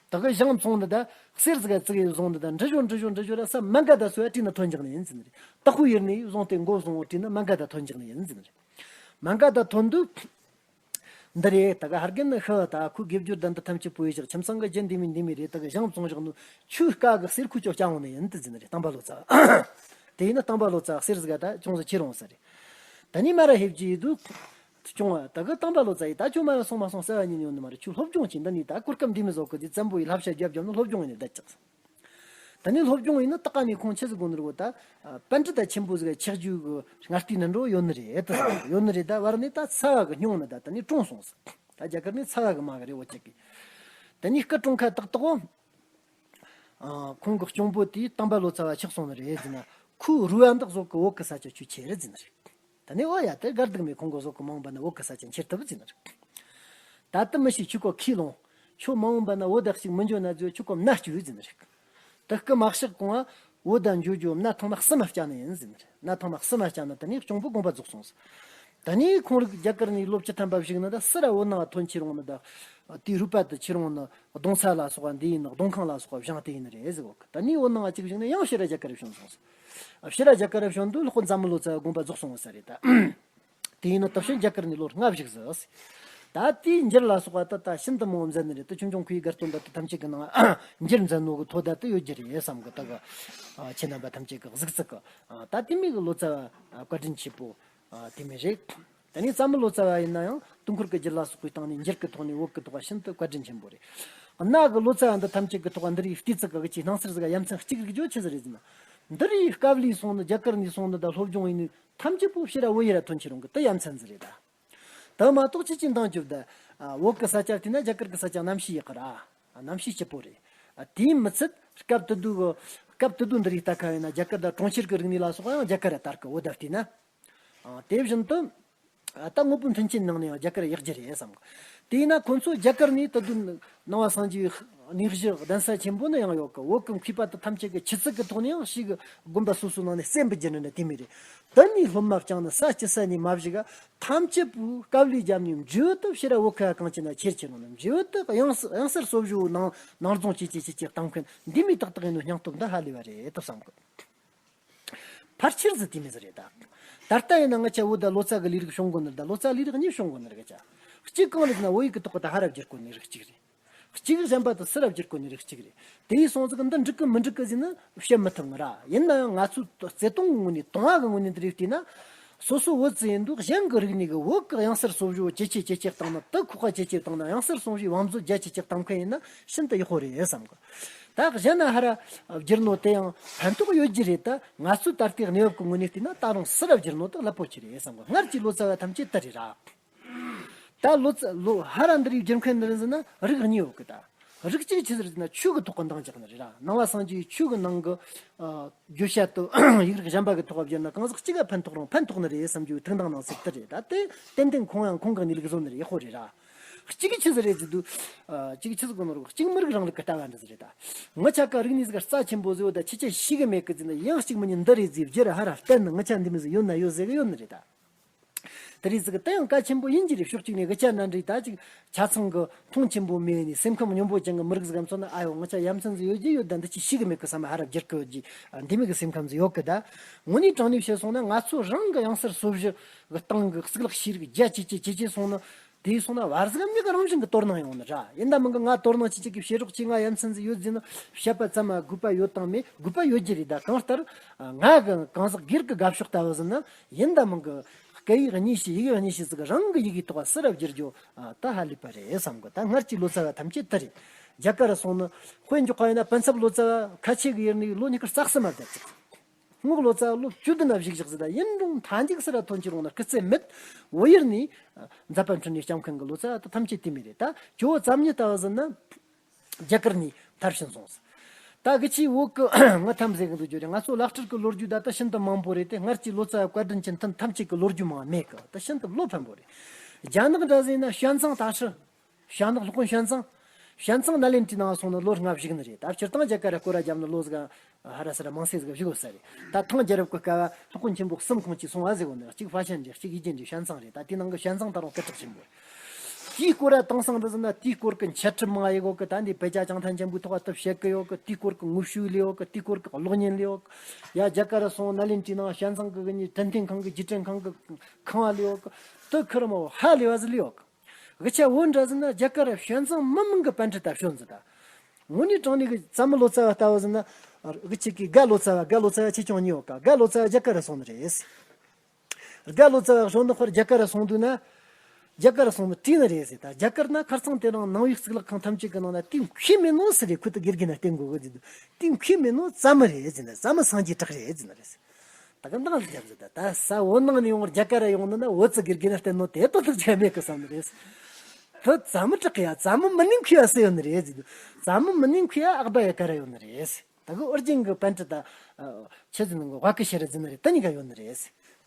ད་གི་ཞང་བཙོང་ནི་ད་གསེར་ཟིག་ག་བཙུགས་ཡི་བཟུང་ནི་ད་འབྲི་ཞོ་འབྲི་ཞོ་འབྲི་ཞོ་ར་ས་མ་ག་དྷ་སོ་ཡ་བྲིས་ན་ཐོན་འཇག་ནི་ཡིན་ཟེར་ནི་རེད། ད་ཁོ་ཡེར་ནས་བཟུང་སྟེ་མགོ་བཟུང་བོ་བྲིས་ན་མ་ག་དྷ་ཐོན་འཇག་ནི་ཡིན་ཟེར་ནི་རེད། མ་ག་དྷ་ཐོན་དུས། འདི་རེད། ད་ག་ཧར་གན་ནི་ཤི་ད་ཁོའི་དགེ་སྦྱོར་དང་འདི་ཐམས་ཅད་པོ་ཡི་ཞག་ཁྱིམ་ཚང་གི་རྒྱུ་འདི་མི་འདི་མི་རེད། ད་གི་ཞང་བཙོང་བཞག་ནོ་ཆུ་དཀའ་གི་གསེར་ཁོ་ཅོག་ཅང་འོང་ནི་ཡིན་དུ་ཟིན་རེད། སྟེང་པ་ལོ་ཙཱ། དེ་ཡིན་ན་སྟེང་པ་ལོ་ཙཱ་གསེར་ཟིག་ད་ཅུང་ཟད་ཁྱེར་འོང་ས་རེད། ད་ནི་མ་ར་ཧེབ་ཀྱི་ཡི་དུ། ཅུང་བ་ད་གི་སྟེང་པ་ལོ་ཙཱ་ཡིས་ད་ཁྱོད་མ་ར་སོང་མ་སོང་ཟེར་བ་ཉིན་ཡོང་ནི་མ་རེད། ཁྱོད་སློབ་སྦྱོང་བྱེད། འདི་ནི་ད་གོ་སྐབས་འདི་མི་བཟོ་གི་དེ་བཙན་པོ་ཡི་བསླབ་བྱ་རྒྱབ་རྒྱབ་ནི་སློབ་སྦྱོང་ཡིན་ནི་བསྡད་ཅག་ད་ནི་སློབ་སྦྱོང་ཡིན་ན་ཏག་ནི་ཁོང་ཆི་ཟིག་དགོས་ནི་རེད་གོ། ད་པཎྜི་ཏ་ཆེན་པོ་ཟིག་ཆགས་རྒྱུ་གི་སྔ་ལྟས་ནི་འགྲོ་ཡོད་ནི་རེད། ད་ཡོད་ནི་རེད། ད་བར་ནི་ད་ཚ་བ་གི་སྙུང་ནི་ད་ད་ནི་གྲོངས་སོང་ཟིག་ད་རྒྱ་གར་ནི་ཚ་བ་གི་མ་གི་རེད། འོ་ཅག་གི་ད་ནི་སྐུ་གྲོངས་ཁ་ཏག་ཏག་འོ། ཨ། ཁོང་གི་གཅུང་པོ་དེས་སྟེང་པ་ལོ་ཙཱ་བ་ཆགས་སོང་ནི་རེད་ཟེར་ན། ཁོའི་རུས་པ་འདི་ཟོག་གི་བོད་གི་ས་ཆ་ཆུ་ཆེ་རེད་ཟེར་ནི་རེད། ད་ནི་འོ་ཡ་དེ་དགའ་སྡུག་མེད། ཁོང་གི་ཟོག་གི་མ་འོངས་པ་ན་བོད་གི་ས་ཆ་འཁྱེར་ཐུབ་ཟེར་ནི་རེད། ད་དེ་མི་ཤེས། ཁྱོད་ཀོ་ཁས་ལོངས། ཁྱོད་མ་འོངས་པ་ན་བོད་ད་གཅིག་མི་འགྱོ་ན་འགྱོ། ཁྱོད་ཀོ་མནའ་སྐྱོལ་ཟེར་ནི་རེད། དེ་སྐུ་མ་གཤེགས་གོང་ང་བོད་ད་འགྱོ་རྒྱུ་མནའ་ཐང་མ་གསུམ་མ་བསྐྱལ་ནི་ཡིན་ཟེར་ནི་རེད། མནའ་ཐང་མ་གསུམ་མ་བསྐྱལ་ན་ད་ནི་གཅུང་པོ་དགོངས་པ་རྫོགས་སོང་ཟེར། ད་ནི་ཁོང་རིགས་རྒྱ་གར་ནས་ལོ་བཅུ་ཐམ་པ་བཞུགས་ནི་ད་སུ་ར་བོད་ནང་ཐོན་ཁྱེར་འོང་ནི་ད། དེའི་རུས་པ་དེ་ཁྱེར་འོང་ནི་གདོང་ས་ལ་སོགས་པ་འདི་ཡིན་ནི། གདོང་ཁང་ལ་སོགས་པ་བཞེངས་ཏེ་ཡིན་ནི་རེད་ཟེར་གོ། ད་ནི་བོད་ནང་གཅིག་བཞུགས་ནས་ཡང་ཕྱིར་ར་རྒྱ་གར་བྱོན་སོང་ཟེར། ཕྱིར་ར་རྒྱ་གར་བྱོན་དུས་ལྷག་པར་རྩ་མེད་ལོ་ཙཱ་དགོངས་པ་རྫོགས་སོང་ཟེར་རེད་ད། དེ་ཡིན་ནོ་ད་ཕྱིན་རྒྱ་གར་ནས་ལོ་ལྔ་བཞུགས་ཟིག་ད་དེའི་འགྱུར་ལ་སོགས་པ་ད་ད་ཤིན་ཏུ་མང་བོ་མཛད་ནི་རེད། ད་ཆུང་ཆུང་ཁོའི་དགའ་སྟོན་ད་ད་ཐམས་ཅད་ཀྱི་ནང་འགྱུར་མཛད་ནོ་གི་ཐོ་ད་ད་ཡོད་རྒྱུ་རེད་བསམ་གི། ད་གི་ཁྱེད་རྣམ་པ་ཐམས་ཅད་ཀྱི་གཟིགས་ཚུལ་གི་ད་དེ་མིན་གི་ལོ་ཙཱ་བ་བཀའ་དྲིན་ཆེ་པོ་དེ་མིན་རེད། ད་ནི་རྩ་མེད་ལོ་ཙཱ་བ་ཡིན་ན་ཡང་དུས་འཁོར་གྱི་རྒྱུད་ལ་སོགས་པའི་སྟེང་ནས་འགྱུར་གྱི་ཐོག་ནས་བོད་ཀྱི་ཐོག་ཤིན་ཏུ་བཀའ་དྲིན་ཆེན་པོ་རེད། གནའ་གི་ལོ་ཙཱ་བ་འདི་ཐམས་ཅད་ཀྱི་ཐོག་འདི་རིགས་བལྟས་ཚིག་གི་ཅིག་སྣང་ཚུལ་ཟིག་ཡ་མཚན་གཅིག་རིག་རྒྱུ་ཆི་ཟིག་རེད་ཟེར་ན། འདི་རིགས་དཀའ་ལས་སོང་ནི། རྒྱ་གར་ནས་སོང་ནི་ད་སློབ་སྦྱོང་ཡིན་ནི་ཐམས་ཅད་པོ་ཕྱིར་ར་བོད་ཡུལ་ར་ཐོན་ཁྱེར་འོང་གི། དེ་ཡ་མཚན་ཟིག་རེད་ད། དེ་མ་གཏོགས་ཅི་ཅི་འདང་རྒྱོབ་ད། ཨ། བོད་གི་ས་ཆ་བལྟས་ན་རྒྱ་གར་གི་ས་ཆ་གནམ་གཤིས་ཡག་གི་ར། ཨ། གནམ་གཤིས་སྐྱིད་པོ་རེད། ཨ། དེའི་མི་ཚད་སྐབས་དེ་དུས་གི་སྐབས་དེ་དུས་འདི་རིགས་ལྟ་ཁ་ཡིན་ན་རྒྱ་གར་ད་གྲོང་ཁྱེར་གི་རིག་གནས་ལ་སོགས་ཡང་རྒྱ་གར་ར་དར་གི། འོ་ད་བལྟས་ན། ཨ། དེ་བཞིན་དུ། ཨ། ད་དངོས་པོ་མཐུན་རྐྱེན་ནང་ནས་ཡང་རྒྱ་གར་ཡག་རྒྱུ་རེད་བསམ་གི། དེས་ན་ཁོ་ཚོ་རྒྱ་གར་ནས་ད་དུང་ནང་པ་སངས་རྒྱས་པའི་གནས་གཞི་གདན་ས་ཆེན་པོ་ནི་ཡང་ཡོད་གི། བོད་གི་མཁས་པ་དེ་ཐམས་ཅད་ཀྱི་ཆུ་ཚད་ཀྱི་ཐོག་ནས་ཡང་ཞིག་དགོན་པ་སོ་སོའི་ནང་ནས་གསན་པར་བགྱི་ནི་ནི་དེ་མོ་རེད། དེ་ནས་སློབ་མ་བསྐྱངས་ནས་ས་ཅི་ས་ནས་མ་བཞུགས་ག་ཐམས་ཅད་པོས་དཀའ་ལས་བརྒྱབ་ནས་མཇུག་ཏུ་ཕྱིར་ར་བོད་ཁ་གངས་ཅན་ན་ཁྱེར་ཁྱེར་འོང་ནས་མཇུག་ཏུ་གཡང་གཡང་གསར་བཟོ་བཞིན་ནང་ནང་རྫོང་བྱེད་ཀྱི་བྱེད་ཀྱི་གཏམ་མཁན་འདི་མོ་ཏག་ཏག་ཡིན་ནོ་སྙིང་སྟོབས་འདི་ཧ་ལས་པ་རེད་དུ་བསམ་གི། ཕལ་ཆེར་ཟིག་དེ་མོ་ཟིག་རེད་ད། ད་ལྟ་ཡིན་ན་ང་ཆ་བོད་ད་ལོ་ཙཱ་གི་ལས་རིགས་སྦྱོང་དགོས་ནི་རེད་ད། ལོ་ཙཱ་ལས་རིགས་གཉིས་སྦྱོང་དགོས་ནི་རེད་ཀྱ། གཅིག་གང་རེད་ཟེར་ན་བོད་ཡིག་གི་ཐོག་གི་ད་ཧར་ར་བསྒྱུར་དགོས་ནི་རིགས་གཅིག་རེད། གཅིག་གཞན་པ་དེ་ཚུར་ར་བསྒྱུར་དགོས་ནི་རིགས་གཅིག་རེད། དེ་ཡིན་སོང་ཙང་འདི་འགྲིག་གི་མི་འགྲིག་གི་ཟེར་ན་བཤད་མི་ཐུབ་ངེས་ར། ཡིན་ན་ཡང་ང་ཚོའི་བརྩེ་དུང་གི་ངོས་ནས་དུང་བ་གི་ངོས་ནས་འདི་རིགས་བལྟས་ན། སོ་སོ་བོད་ཙི་ཡིན་དུས་གཞན་གི་རིག་གནས་གི་བོད་གི་གཡང་གསར་སོ་བཞི་ཇེ་ཆེ་ཇེ་ཆེ་བཏང་ན། དེ་ཁོག་པ་ཇེ་ཆེ་བཏང་ན་གཡང་གསར་སོ་བཞིའི་བང་མཛོད་རྒྱ་ཆེ་ཆེ་བཏང་མཁན་ཡིན་ན་ཤིན་ཏུ་ཡག་པོ་རེད་བསམ་གི། ད་གཞན་ན་ཧར་ར་བསྒྱུར་ནོ་དེ་ཡང་ཕན་ཐོགས་ཡོད་རྒྱུ་རེད། ད་ང་ཚོའི་ད་ལྟའི་གནས་བབ་ཀྱི་ངོས་ནས་བལྟས་ན་ད་རུང་ཕྱིར་ར་བསྒྱུར་ནོ་དེ་རླབས་པོ་ཆེ་རེད་བསམ་གི། སྔར་གྱི་ལོ་ཙཱ་བ་ཐམས་ཅད་དེ་རེད་ར། ད་ལོ་ཙཱ་ལོ་ཧར་ར་འདི་རིགས་བསྒྱུར་མཁན་འདི་རེད་ཟེར་ན་རིགས་གཉིས་ཡོད་གི། ད་རིགས་གཅིག་ཆི་ཟིག་རེད་ཟེར་ན་ཆོས་ཀྱི་ཐོག་གི་འདང་རྒྱག་ནི་རེད་ར། ནང་པ་སངས་རྒྱས་ཆོས་ཀྱི་ནང་གི་ཨ་བརྗོད་བྱ་དེ་ཡིག་རིགས་གཞན་པ་གི་ཐོག་བསྒྱུར་ན་གང་ཟག་གཅིག་ག་ཕན་ཐོགས་རུང་ཕན་ཐོགས་ནི་རེད་བསམ་རྒྱུའི་ཐུགས་འདང་གནང་ཟེར་དེ་རེད། ད་དེ་ཏན་ཏན་ཁོང་ཡང་ཁོང་གི་གནས་ལུགས་བཟོ་ནི་རེད། ཡག་པོ་རེད་ར། གཅིག་གིས་ཆི་ཟིག་རེད་ཟེར་དུས། ཨ། གཅིག་ཆི་ཟིག་གོ་ནོར་གཅིག་མི་རིགས་རིང་ལུགས་ཀྱི་ལྟ་བ་འདི་ཟིག་རེད་ད། ངི་ཆ་ཀ་རིག་གནས་ཟིག་རྩ་ཆེན་པོ་ཟིག་ཡོད་ད། ཁྱེད་ཆ་ཤེས་གི་མེད་གི་ཟེར་ན་ཡང་གཅིག་མིན་གཉིས་འདི་རེད་ཟེར་བསྒྱུར་ཧར་ར་བསྟན་ནི། ངི་ཆ་འདི་མོ་ཟིག་ཡོད་ན་ཡོད་ཟེར་གི་ཡོད་ནི་རེད་ད། དེ་རིགས་ཟིག་དེ་ཡང་གལ་ཆེན་པོ་ཡིན་གྱི་རེད། ཕྱོགས་གཅིག་ནས་དབུ་ཅན་ན་འདྲ་ད་ཅིག་ཆ་ཚང་གི་མཐོང་ཆེན་པོ་མེད་ནས་སེམས་ཁམས་སྙོམས་པོ་ཅན་གྱི་མི་རིགས་ཟིག་མཚོན་ན། ཨ་ཡོ་ང་ཅག་ཡ་མཚན་ཟིག་ཡོད་ཀྱི་ཡོད་ད། འདི་ཅིག་ཤེས་གི་མེད་གི་བསམ་པ་ཧ་ར་བསྒྱུར་གི་ཡོད་ཀྱི། འདི་མོ་གི་སེམས་ཁམས་ཟིག་ཡོད་གི་ད། དངོས་གནས་དྲང་གནས་བཤད་སོང་ན། ང་ཚོ་རང་གི་ཡང་སར་སོ་བཞི་གི་སྟེང་གི་གཙུག་ལག་ཤེས་རིག་རྒྱ་ཆེ་ཆེ་ཆེ་ཆེ་སོང་ན། དེ་སོང་ན་བར་ཟིག་མྱི་གི་རང་བཞིན་གི་དོར་སྣང་ཡོང་ནི་ར། ཡིན་ད་མིན་གི་ང་དོར་སྣང་ཆེ་ཆེ་གི་བཤད་རོགས་ཀྱིས། ང་ཡ་མཚན་ཟིག་ཡོད་ཟེར་ན་བཤད་པ་ཙམ་མ་དགོས་པ་ཡོད་དང་མེད། དགོས་པ་ཡོད་ཀྱི་རེད་ད། གང་ལྟར་ང་གི་གང་ཟག་སྒེར་གི་དགའ་ཕྱོགས་ལྟ་བུ་ཟིན་ན། ཡིན་ད་མིན་གི་སྐད་ཡིག་གཉིས་ཤིག་ཡི་གེ་གཉིས་ཤིག་ཟིག་རང་གི་ཡི་གེ་ཐོག་ཟུར་ར་བསྒྱུར་རྒྱུ་ད་ཧ་ལས་པ་རེད་བསམ་གི། ད་སྔར་གྱི་ལོ་ཙཱ་བ་ཐམས་ཅད་དེ་རེད། རྒྱ་གར་སོང་ནི་དཔེ་འཇོག་ག་ཡིན་ན། པན་ཚབ་ལོ་ཙཱ་བ་ཁ་ཆེ་གི་ཡུལ་ནས་ལོ་ཉི་ཤུ་རྩ་གསུམ་མ་བསྡད་ཅིག་སྔོག་ལོ་ཙཱ་བ་ལོ་བཅུ་བདུན་ན་བཞུགས་བཞག་ཟིག་ད། ཡིན་རུང་མཐའ་མཇུག་ཟུར་ར་ཐོན་གྱི་རུང་ན་སྐུ་ཚེ་མེད། བོད་ཡུལ་ནས་མཛད་པ་འཕྲིན་ལས་སྐྱོང་མཁན་གི་ལོ་ཙཱ་བ་ད་ཐམས་ཅད་དེ་མོ་རེད། ད་ཇོ་བོ་ཙཱ་མྱི་ལྟ་བུ་ཟིན་ན། རྒྱ་གར་ནས་མཐར་ཕྱིན་སོང་ཟིག་ད་གི་ཆེ་བོད་གི་ང་ཐམས་ཅད་གི་འདུག་རྒྱུ་རེད། ང་ཚོ་ལག་བསྟར་གི་ལོ་རྒྱུས་ད་ལྟ་ཤིན་ཏུ་མང་པོ་རེད་དེ། སྔར་གྱི་ལོ་ཙཱ་བ་བཀའ་དྲིན་ཅན་ཐམས་ཅད་གི་ལོ་རྒྱུས་མང་མེད་གི། ད་ཤིན་ཏུ་བློ་ཕམ་པོ་རེད། རྒྱ་ནག་འདྲ་ཟིག་ན་ཞོན་ཙང་ད་ཧྲི། ཞྭ་ནག་སློབ་དཔོན་ཞོན་ཙང་། ཞོན་ཙང་ནཱ་ལེནྡྲའི་ནང་སོང་ནས་ལོ་ལྔ་བཞུགས་ནི་རེད། ད་སྤྱིར་བཏང་རྒྱ་གར་ར་སྐོར་ར་བརྒྱབ་ན་ལོ་ཟིག་ཧ་ར་སི་ར་མང་སེ་ཟིག་བཞུགས་ཡོད་ས་རེད། ད་ཐང་རྒྱལ་རབས་ཀྱི་སྐབས་སློབ་དཔོན་ཆེན་པོ་གསུམ་ཁོང་གིས་གསུང་བ་ཟིག་ཡོད་ནི་རེད། གཅིག་ཧྥ་ཤན་རེད། གཅིག་ཡིད་ཅན་རེད། ཞོན་ཙང་རེད། ད་དེའི་ནང་གི་ཞོན་ཙང་ད་རུང་སྐད་གྲགས་ཆེན་པོ་རེད། དེའི་སྐོར་ར་དེང་སང་འདི་ཟིན་ན་དེའི་སྐོར་གི་འཆད་ཁྲིད་མང་ཡོད་གི། ད་འདི་བོད་རྒྱ་བྱང་ཐང་ཆེན་པོའི་ཐོག་ཏུ་བཤད་གི་ཡོད་གི། དེའི་སྐོར་གི་དངོས་བཤུས་ལས་ཡོད་གི། དེའི་སྐོར་གི་གློག་བརྙན་ལས་ཡོད་གི། ཡ་རྒྱ་གར་ར་སོང་ནཱ་ལེནྡྲའི་ནང་ཞོན་ཙང་གི་གི་ནི་དྲན་རྟེན་ཁང་གི་རྗེས་དྲན་ཁང་གི་ཁང་བ་ལས་ཡོད་གི། དེ་ཁུར་མོ་ཧ་ལས་བ་ཟིག་ལས་ཡོད་གི། དབུ་ཆ་བོད་འདྲ་ཟིན་ན་རྒྱ་གར་ཞོན་ཙང་མི་མང་གི་པཎྜི་ཏ་ཞོན་ཟིག་ད། དངོས་གནས་དྲང་གནས་གི་བཙན་མི་ལོ་ཙཱ་བ་ལྟ་བུ་ཟིན་ན། དབུ་ཆེ་གི་དགའ་ལོ་ཙཱ་བ། དགའ་ལོ་ཙཱ་བ་ཆེ་ཆུང་གཉིས་ཡོད་ཀ། དགའ་ལོ་ཙཱ་བ་རྒྱ་གར་ར་སོང་ནི་རེད། དགའ་ལོ་ཙཱ་བ་ཞོན་ནི་ཁོར་རྒྱ་གར་ར་སོང་དུས་ན། རྒྱ་གར་ར་སོང་ནི་བྲིས་ནི་རེད་ཟེར། ད་རྒྱ་གར་ན་ཁར་ཚང་དེ་རིང་ནང་པའི་གཙུག་ལག་ཁང་ཐམས་ཅད་གི་ནང་ན་དེ་མཁས་མེད་ནོ་ཟེར་རེད། ཁོ་ད་དགེ་རྒན་ན་བསྟེན་དགོས་གི་ཟེར་དུས། དེ་མཁས་མེད་ནོ་བཙན་མི་རེད་ཟེར་ནི། བཙན་མི་སངས་རྒྱས་གྲགས་རེད་ཟེར་ནི་རེད། ད་ག་འདང་ལ་རྒྱབ་ཟེར། ད་ད་ས་བོད་ནང་ནས་ཡོང་རྒྱ་གར་ར་ཡོང་ནི་ན་བོད་ཙི་དགེ་རྒན་ན་བསྟེན་ནོ་དེ་ཏོག་ཏོག་ཅིག་མེད་གི་བསམ་ནི་རེད། བོད་བཙན་མི་གྲགས་གི་ཡ། བཙན་མི་མི་ནིང་ཁུ་ཡ་སུ་ཡོད་ནི་རེད་ཟེར་དུས། བཙན་མི་མི་ནིང་ཁུ་ཡ་ཨག་བ་ཡ་ག་ར་ཡོད་ནི་རེད། ད་གི་ཨོ་རྒྱན་གི་པཎྜི་ཏ་ཆི་ཟེར་ནི་གི་བ་ཀི་ཤི་ར་ཟེར་ནི་རེད། དེ་གཉིས་ཀ་ཡོད་ནི་རེད།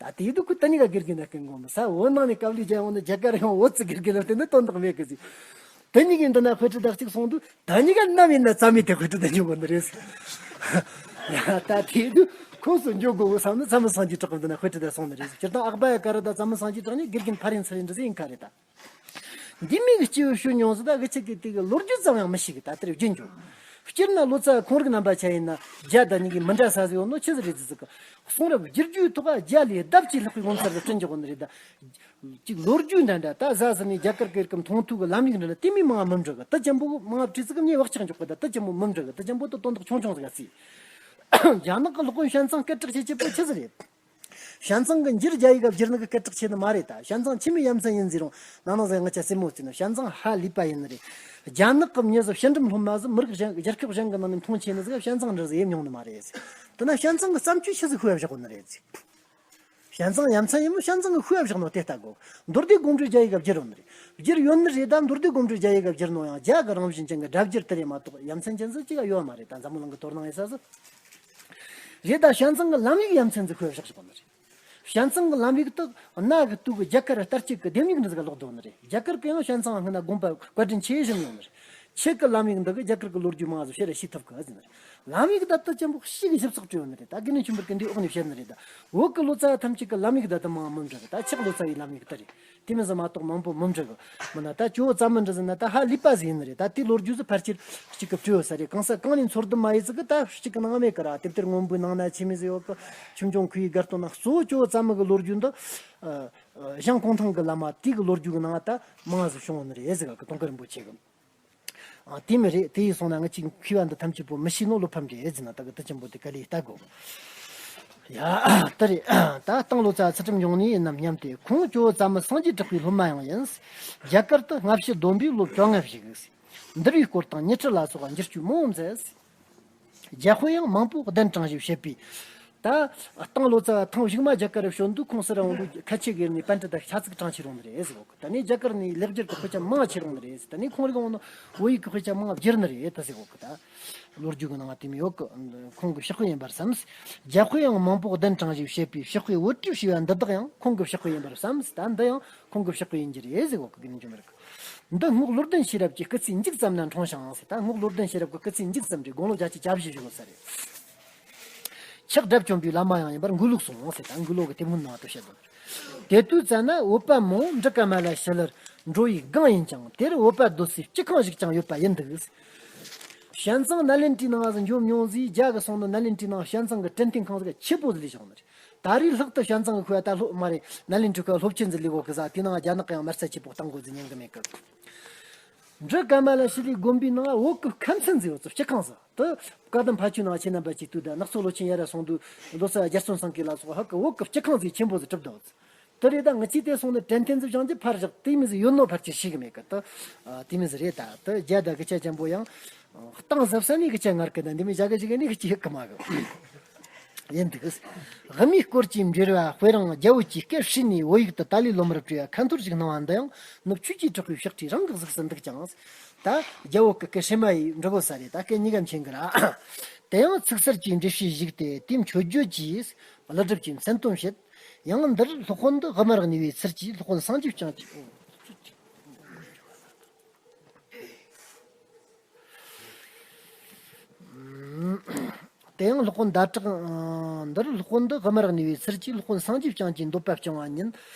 ད་དེ་དུས་ཁོ་དེ་གཉིས་ཀ་དགེ་རྒན་ན་བསྟེན་དགོས་མི། ས་བོད་ནང་ནས་དཀའ་ལས་བརྒྱབ་ཡོང་ནི་རྒྱ་གར་ཡོང་བོད་ཙི་དགེ་རྒན་ན་བསྟེན་ནི་དོན་དག་མེད་གི་ཟེར། དེ་གཉིས་ཀའི་འདི་ན་དཔེ་ཁྲིད་ད་གཅིག་སོང་དུས། ད་གཉིས་ཀ་ནམ་ཡིན་ན་རྩ་མེད་དེ་དཔེ་ཁྲིད་ད་འཇུག་དགོས་ནི་རེད། ཡ་ད་དེ་དུས་ཁོངས་སུ་འཇུག་དགོས་བསམ་ནི་བཙན་མི་སངས་རྒྱས་གྲགས་འདི་ན་དཔེ་ཁྲིད་ད་སོང་ནི་རེད། སྤྱིར་བཏང་ཨག་བ་ཡ་ག་ར་ད་བཙན་མི་སངས་རྒྱས་གྲགས་ནི་དགེ་རྒན་ཕ་རེད་ཚུར་རེད་འདྲ་ཟིག་ཡིན་ཁ་རེད་ད། འདི་མིན་གི་སྐྱེས་བུ་ཤོད་མྱོང་ཟིག་ད་གི་ཆེ་གི་དེ་གི་ལོ་རྒྱུས་ཙམ་ཡང་མི་ཤེས་གི། ད་དེར་རྒྱུན་འཇོག་སྤྱིར་ན་ལོ་ཙཱ་ཁོང་རིགས་རྣམ་པ་ཆ་ཡིན་ན་རྒྱ་དང་གཉིས་ཀྱི་མི་འདྲ་ས་ཟིག་ཡོད་ནོ་ཆི་ཟིག་རེད་ཟེར་གི། གསུང་རབ་བསྒྱུར་རྒྱུའི་ཐོག་རྒྱ་ལས་ལྡབ་ཀྱིས་ལྷག་པའི་ངོ་མཚར་གི་བསྐྲུན་འཇོག་གི་ནི་རེད་ད། ཅིག་ལོ་རྒྱུས་འདྲ་འདྲ་ད་ཟ་ཟི་ནས་རྒྱ་གར་སྐད་ཀྱི་མཐོང་ཐོས་ཀྱི་ལམ་ཡིག་འདྲ་འདྲ་དེ་མིན་མང་མི་འབྲི་གི། དེ་ཅན་པོ་མང་བྲིས་ཚིག་གི་ཉེ་བག་ཆགས་འཇོག་གི། ད་དེ་ཅན་པོ་མི་འབྲི་གི། དེ་ཅན་པོ་དུ་དོན་དག་ཆུང་ཆུང་ཟིག་ག་རྩིས། རྒྱ་ནག་གི་སློབ་དཔོན་ཞན་ཙང་སྐད་གྲགས་ཆེ་ཆེ་པོ་ཆི་ཟིག་རེད། ཞན་ཙང་གི་འགྱུར་རྒྱ་ཡིག་ག་བསྒྱུར་ནི་གི་སྐད་གྲགས་ཆེ་ནི་མ་རེད་ད། ཞན་ཙང་ཆི་མོ་ཡ་མཚན་ཡིན་ཟེར་རུང་ནང་ནང་ཟིག་ང་ཅག་སེམས་མོ་བརྩིས་ན་ཞན་ཙང་ཧ་ལས་པ་ཡིན་ནི་རེད། རྒྱ་ནག་གི་མྱི་ཟིག་ཕྱི་འགྲམ་སློབ་མ་ཟིག་མི་རིགས་གཞན་རྒྱལ་ཁབ་གཞན་གི་ནང་ནས་མཐོང་ཆེ་ནི་ཟིག་ཞན་ཙང་འདྲ་ཟིག་ཡེ་མྱོང་ནི་མ་རེད། དེ་ན་ཞན་ཙང་གི་བརྩམས་ཆོས་ཆི་ཟིག་ཤོད་ཡ་བཞག་གོ་ནི་རེད་ཟེར། ཞན་ཙང་ཡ་མཚན་ཡིན་མོ་ཞན་ཙང་གི་ཤོད་ཡ་བཞག་ནོ་དེ་ལྟ་དགོ། མདོ་སྡེ་དགོངས་འགྲེལ་རྒྱ་ཡིག་ག་བསྒྱུར་ཡོད་ནི་རེད། བསྒྱུར་ཡོད་ནི་རེད་ད། མདོ་སྡེ་དགོངས་འགྲེལ་རྒྱ་ཡིག་ག་བསྒྱུར་ནོ་ཡང་རྒྱ་གི་རང་བཞིན་ཅན་གི་སྒྲ་བསྒྱུར་དེ་རེད་མ་གཏོགས་ཡ་མཚན་ཅན་ཟིག་ཅིག་ག་ཡོད་མ་རེད་ད། འཛམ་བུ་གླིང་གི་དོ་སྣང་ཡིན་ས་ཟིག་རེད་ད། ཞན་ཙང་གི་ལམ་ཡིག་ཡ་མཚན་ཟིག་ཤོད་ཡ་བཞག་བཞག་གོ་ནི་རེད། ཞན་ཙང་གི་ལམ་ཡིག་དེ་གནའ་གི་དུས་ཀྱི་རྒྱ་གར་ལྟར་གཅིག་གི་ལྡེམ་ཡིག་འདྲ་ཟིག་ལོག་འདུག་ནི་རེད། རྒྱ་གར་གི་ཡང་ཞན་ཙང་སྔོན་ན་དགོངས་པ་བཀའ་དྲིན་ཆེ་ཞིག་ཡོང་ནི་རེད། ཁྱེད་ཀྱི་ལམ་ཡིག་འདི་གི་རྒྱ་གར་གི་ལོ་རྒྱུས་མང་ཟིག་ཤེས་ར་ཤེས་ཐུབ་གི་ཟེར་ནི་རེད། ལམ་ཡིག་ད་ལྟ་ཅན་པོ་ཤིག་གི་ཞིབ་ཚགས་བྲིས་ཡོད་ནི་རེད། ད་དགེ་འདུན་ཆོས་འཕེལ་གི་འདི་འོག་ནས་བཤད་ནི་རེད་ད། བོད་གི་ལོ་ཙཱ་ཐམས་ཅད་གི་ལམ་ཡིག་ད་ད་མང་མི་འདྲ་གི། ད་ཆག་ལོ་ཙཱ་བའི་ལམ་ཡིག་ད་རེད། དེ་མིན་ཟིག་མ་གཏོགས་མང་པོ་མི་འདྲ་གི། མིན་ན་ད་ཇོ་བོ་ཙམ་མི་འདྲ་ཟིན་ན་ད་ཧ་ལས་པ་ཟིག་ཡིན་ནི་རེད། ད་དེའི་ལོ་རྒྱུས་ཟིག་ཕལ་ཆེར་གཅིག་གི་བྲིས་ཡོད་ས་རེད། གང་ས་གང་ནས་འཚོལ་བསྡུ་མ་ཡེ་ཟིག་གི་ད་གཅིག་གི་ནང་མེད་གི་ར། དེབ་ཐེར་སྔོན་པོའི་ནང་ན་ཆི་མོ་ཟིག་ཡོད་གི། ཆོས་འབྱུང་ཁུ་བའི་སྒར་སྟོན་ན་གཙོ་བོ་ཇོ་བོ་ཙམ་མི་གི་ལོ་རྒྱུས་འདི་ཞང་གུང་ཐང་གི་བླ་མ་དེ་གི་ལོ་རྒྱུས་གི་ནང་ད་མང་ཟིག་བྱུང་ཡོད་ནི་རེད་ཟེར་གི། དུང་དཀར་རིན་པོ་ཆེ་གི། ཨ། དེ་མི་རེད། དེ་ཡིན་སོང་ན་ང་ཅིག་མཁས་པ་འདི་ཐམས་ཅད་པོ་མི་ཤེས་ནོ་བློ་ཕམ་རེད་ཟེར་ན། ད་གི་དེ་ཆེན་པོ་དེ་ག་ལས་ལྟ་དགོ། ཡ། དེ་རེད། ད་སྟེང་ལོ་ཙཱ་ཚུལ་ཁྲིམས་འབྱུང་གནས་ཡིན་ནམ་སྙམ་སྟེ། ཁོང་ཇོ་བོ་ཙམ་མི་སངས་རྒྱས་གྲགས་པའི་སློབ་མ་ཡང་ཡིན། རྒྱ་གར་དུ་སྔ་ཕྱི་བསྡོམས་པས་ལོ་བཅོ་ལྔ་བཞུགས། འདུལ་བའི་སྐོར་དང་ཉི་ཁྲི་ལ་སོགས་པ་འགྱུར་བཅོས་མང་པོ་མཛད། རྒྱ་དཔེ་ཡང་མང་པོ་གདན་དྲངས་ཞེས་བཤད་པས། ད་སྟེང་ལོ་ཙཱ་བ་ཐེངས་གཞུག་མ་རྒྱ་གར་རུ་བྱོན་དུས་ཁོང་སུ་ར་འོང་དུས་ཁ་ཆེ་གི་ནས་པཎྜི་ཏ་ཤ་ཚིག་དྲངས་ཕྱིར་འོང་ནི་རེད་ཟེར་གོ་གི། ད་ནས་རྒྱ་གར་ནས་ལེགས་སྦྱར་གྱི་དཔེ་ཆ་མང་ཕྱིར་འོང་ནི་རེད་ཟེར། ད་ནས་ཁོང་རིགས་འོང་ནི་བོད་ཡིག་གི་དཔེ་ཆ་མང་བསྒྱུར་ནི་རེད་ད་ཟེར་གོ་གི། ད་ལོ་རྒྱུས་གི་ནང་དེ་མོ་ཡོད་གི། ཁོང་གི་ཕྱག་དཔེ་ཡིན་པར་བསམ། རྒྱ་དཔེ་ཡང་མང་པོ་གདན་དྲངས་ཞེས་བཤད་པས་ཕྱག་དཔེ་བོད་བྲིས་ཞེས་པ་འདི་དག་ཡང་ཁོང་གི་ཕྱག་དཔེ་ཡིན་པར་བསམ། ད་འདི་ཡང་ཁོང་གི་ཕྱག་དཔེ་ཡིན་རྒྱུ་རེད་ཟེར་གོ་གི། དགེ་འདུན་ཆོས་འཕེལ་གི། འདི་སྔོག་བློ་ལྡན་ཤེས་རབ་ཀྱི་སྐུ་ཚེའི་མཇུག་ཙམ་ན་འཁྲུངས་ཤིང་ཟེར། ད་སྔོག་བློ་ལྡན་ཤེས་རབ་ཀྱི་སྐུ་ཚེའི་མཇུག་ཙམ་རེད། དགུང་ལོ་བརྒྱད་ཅུ་གྱ་བཞི་བཞུགས་ཡོད་ས་རེད། ཆགས་སྒྲ་བཅོམ་པའི་བླ་མ་ཡང་ཡིན་པར་མགོ་ལུགས་གསུངས་ཟེར། ད་མགོ་ལུགས་ཀྱི་དེབ་སྔོན་ནང་དུ་བཤད་དོན། དེ་དུས་ཙ་ན་བོད་པ་མང་འབྲི་ཀ་མ་ལ་ཤི་ལར་འགྲོ་བའི་སྒང་ཡིན་ཀྱང་དེར་བོད་པ་སྡོད་སའི་སྤྱི་ཁང་ཞིག་ཀྱང་ཡོད་པ་ཡིན་འདུག། ཞན་ཙང་ནཱ་ལེནྡྲའི་ནང་ང་འགྱོ་མྱོང་ཟིག་རྒྱ་གི་སོང་ནི་ནཱ་ལེནྡྲའི་ནང་ཞན་ཙང་གི་བྲན་རྟེན་ཁང་ཟིག་ཆེ་པོ་ཟིག་ལས་བཞག་ནི་རེད། ད་རེས་ལྷག་ཏུ་ཞན་ཙང་གི་ཁུལ་ད་སློབ་མ་རེད་ནཱ་ལེནྡྲའི་ཁུལ་སློབ་ཆེན་ཟིག་ལས་གོ་གི་ཟ་དེ་ནང་རྒྱ་ནག་གི་ཡང་མར་ཚ་ཆེ་པོ་བཏང་དགོས་ཟིག་ཉན་གི་མེད་གི། འབྲི་ཀ་མ་ལ་ཤི་ལའི་དགོན་པའི་ནང་བོད་ཀྱི་ཁམས་ཚན་ཟིག་ཡོད་ཚུལ་སྤྱི་ཁང་ཟིག་དུ་བཀའ་གདམས་ཕ་ཆོས་ནང་ཁྱེད་རྣམ་པ་ཅིག་ལྟོས་དང་ནག་ཚོ་ལོ་ཆེན་ཡ་ར་སོང་དུས་ལོ་ཙཱ་རྒྱ་སོན་སང་གི་ལ་སོགས་ཧ་གི་བོད་ཀྱི་སྤྱི་ཁང་ཟིག་ཆེན་པོ་ཟིག་གྲུབ་འདུག་དེ་རེད་ད་ང་ཚོས་དེ་སོང་ནས་དྲན་རྟེན་ཟིག་བཞེངས་རྒྱུ་ཕར་བཞག་དེ་མི་ཟིག་ཡོད་ནོ་ཕར་ཆེར་ཤེས་གི་མེད་གི་ད། དེ་མི་ཟིག་རེད་ད་དུ་རྒྱ་ད་གི་ཆ་ཅན་པོ་ཡང་གཏིང་ཟབ་ས་ནས་གི་ཆ་ངར་གི་ད་འདི་མི་བྱ་གི་ཞིག་ནི་གི་ཅི་ཡོད་གི་མ་གི། ཡིན་འདུག་དབུ་མའི་སྐོར་གྱི་འབྲེལ་བ་དཔེ་རང་རྒྱ་བོད་ཀྱི་སྐད་བྲིས་ནས་བོད་ཡིག་ཏུ་ཏཱ་ལའི་ལོ་མར་བྲིས་པ་ཁ་འཐོར་ཞིག་སྣང་བ་འདི་ཡང་ནུབ་ཆོས་ཀྱི་གྲགས་པའི་ཕྱག་བྲིས་རང་གི་གཟུགས་སུ་འདུག་ཀྱང་། ད་རྒྱ་བོད་ཀྱི་སྐད་ཧྲེ་མ་ཡིས་འབྲི་དགོས་ས་རེད་ད་སྐད་གཉིས་ཀ་མཁྱེན་གི་ར། དེ་ཡང་ཚིག་གསར་གྱི་འགྲེལ་བཤད་བཞུགས་ཏེ་དེའི་མཆོད་བརྗོད་ཀྱིས་ཀླུ་སྒྲུབ་ཀྱི་མཚན་དོན་བཤད། ཡང་འདིར་སློབ་དཔོན་འདི་དབུ་མར་གནས་པའི་ཚུལ་གྱིས་སློབ་དཔོན་སངས་རྒྱས་བསྐྱངས་ཀྱི། དེ་ཡང་སློབ་དཔོན་ཟླ་གྲགས། འདིར་སློབ་དཔོན་འདི་དབུ་མར་གནས་པའི་ཚུལ་གྱིས་སློབ་དཔོན་སངས་རྒྱས་བསྐྱངས་ཀྱི་འདོད་པ་སྐྱོང་བ་ཉིད་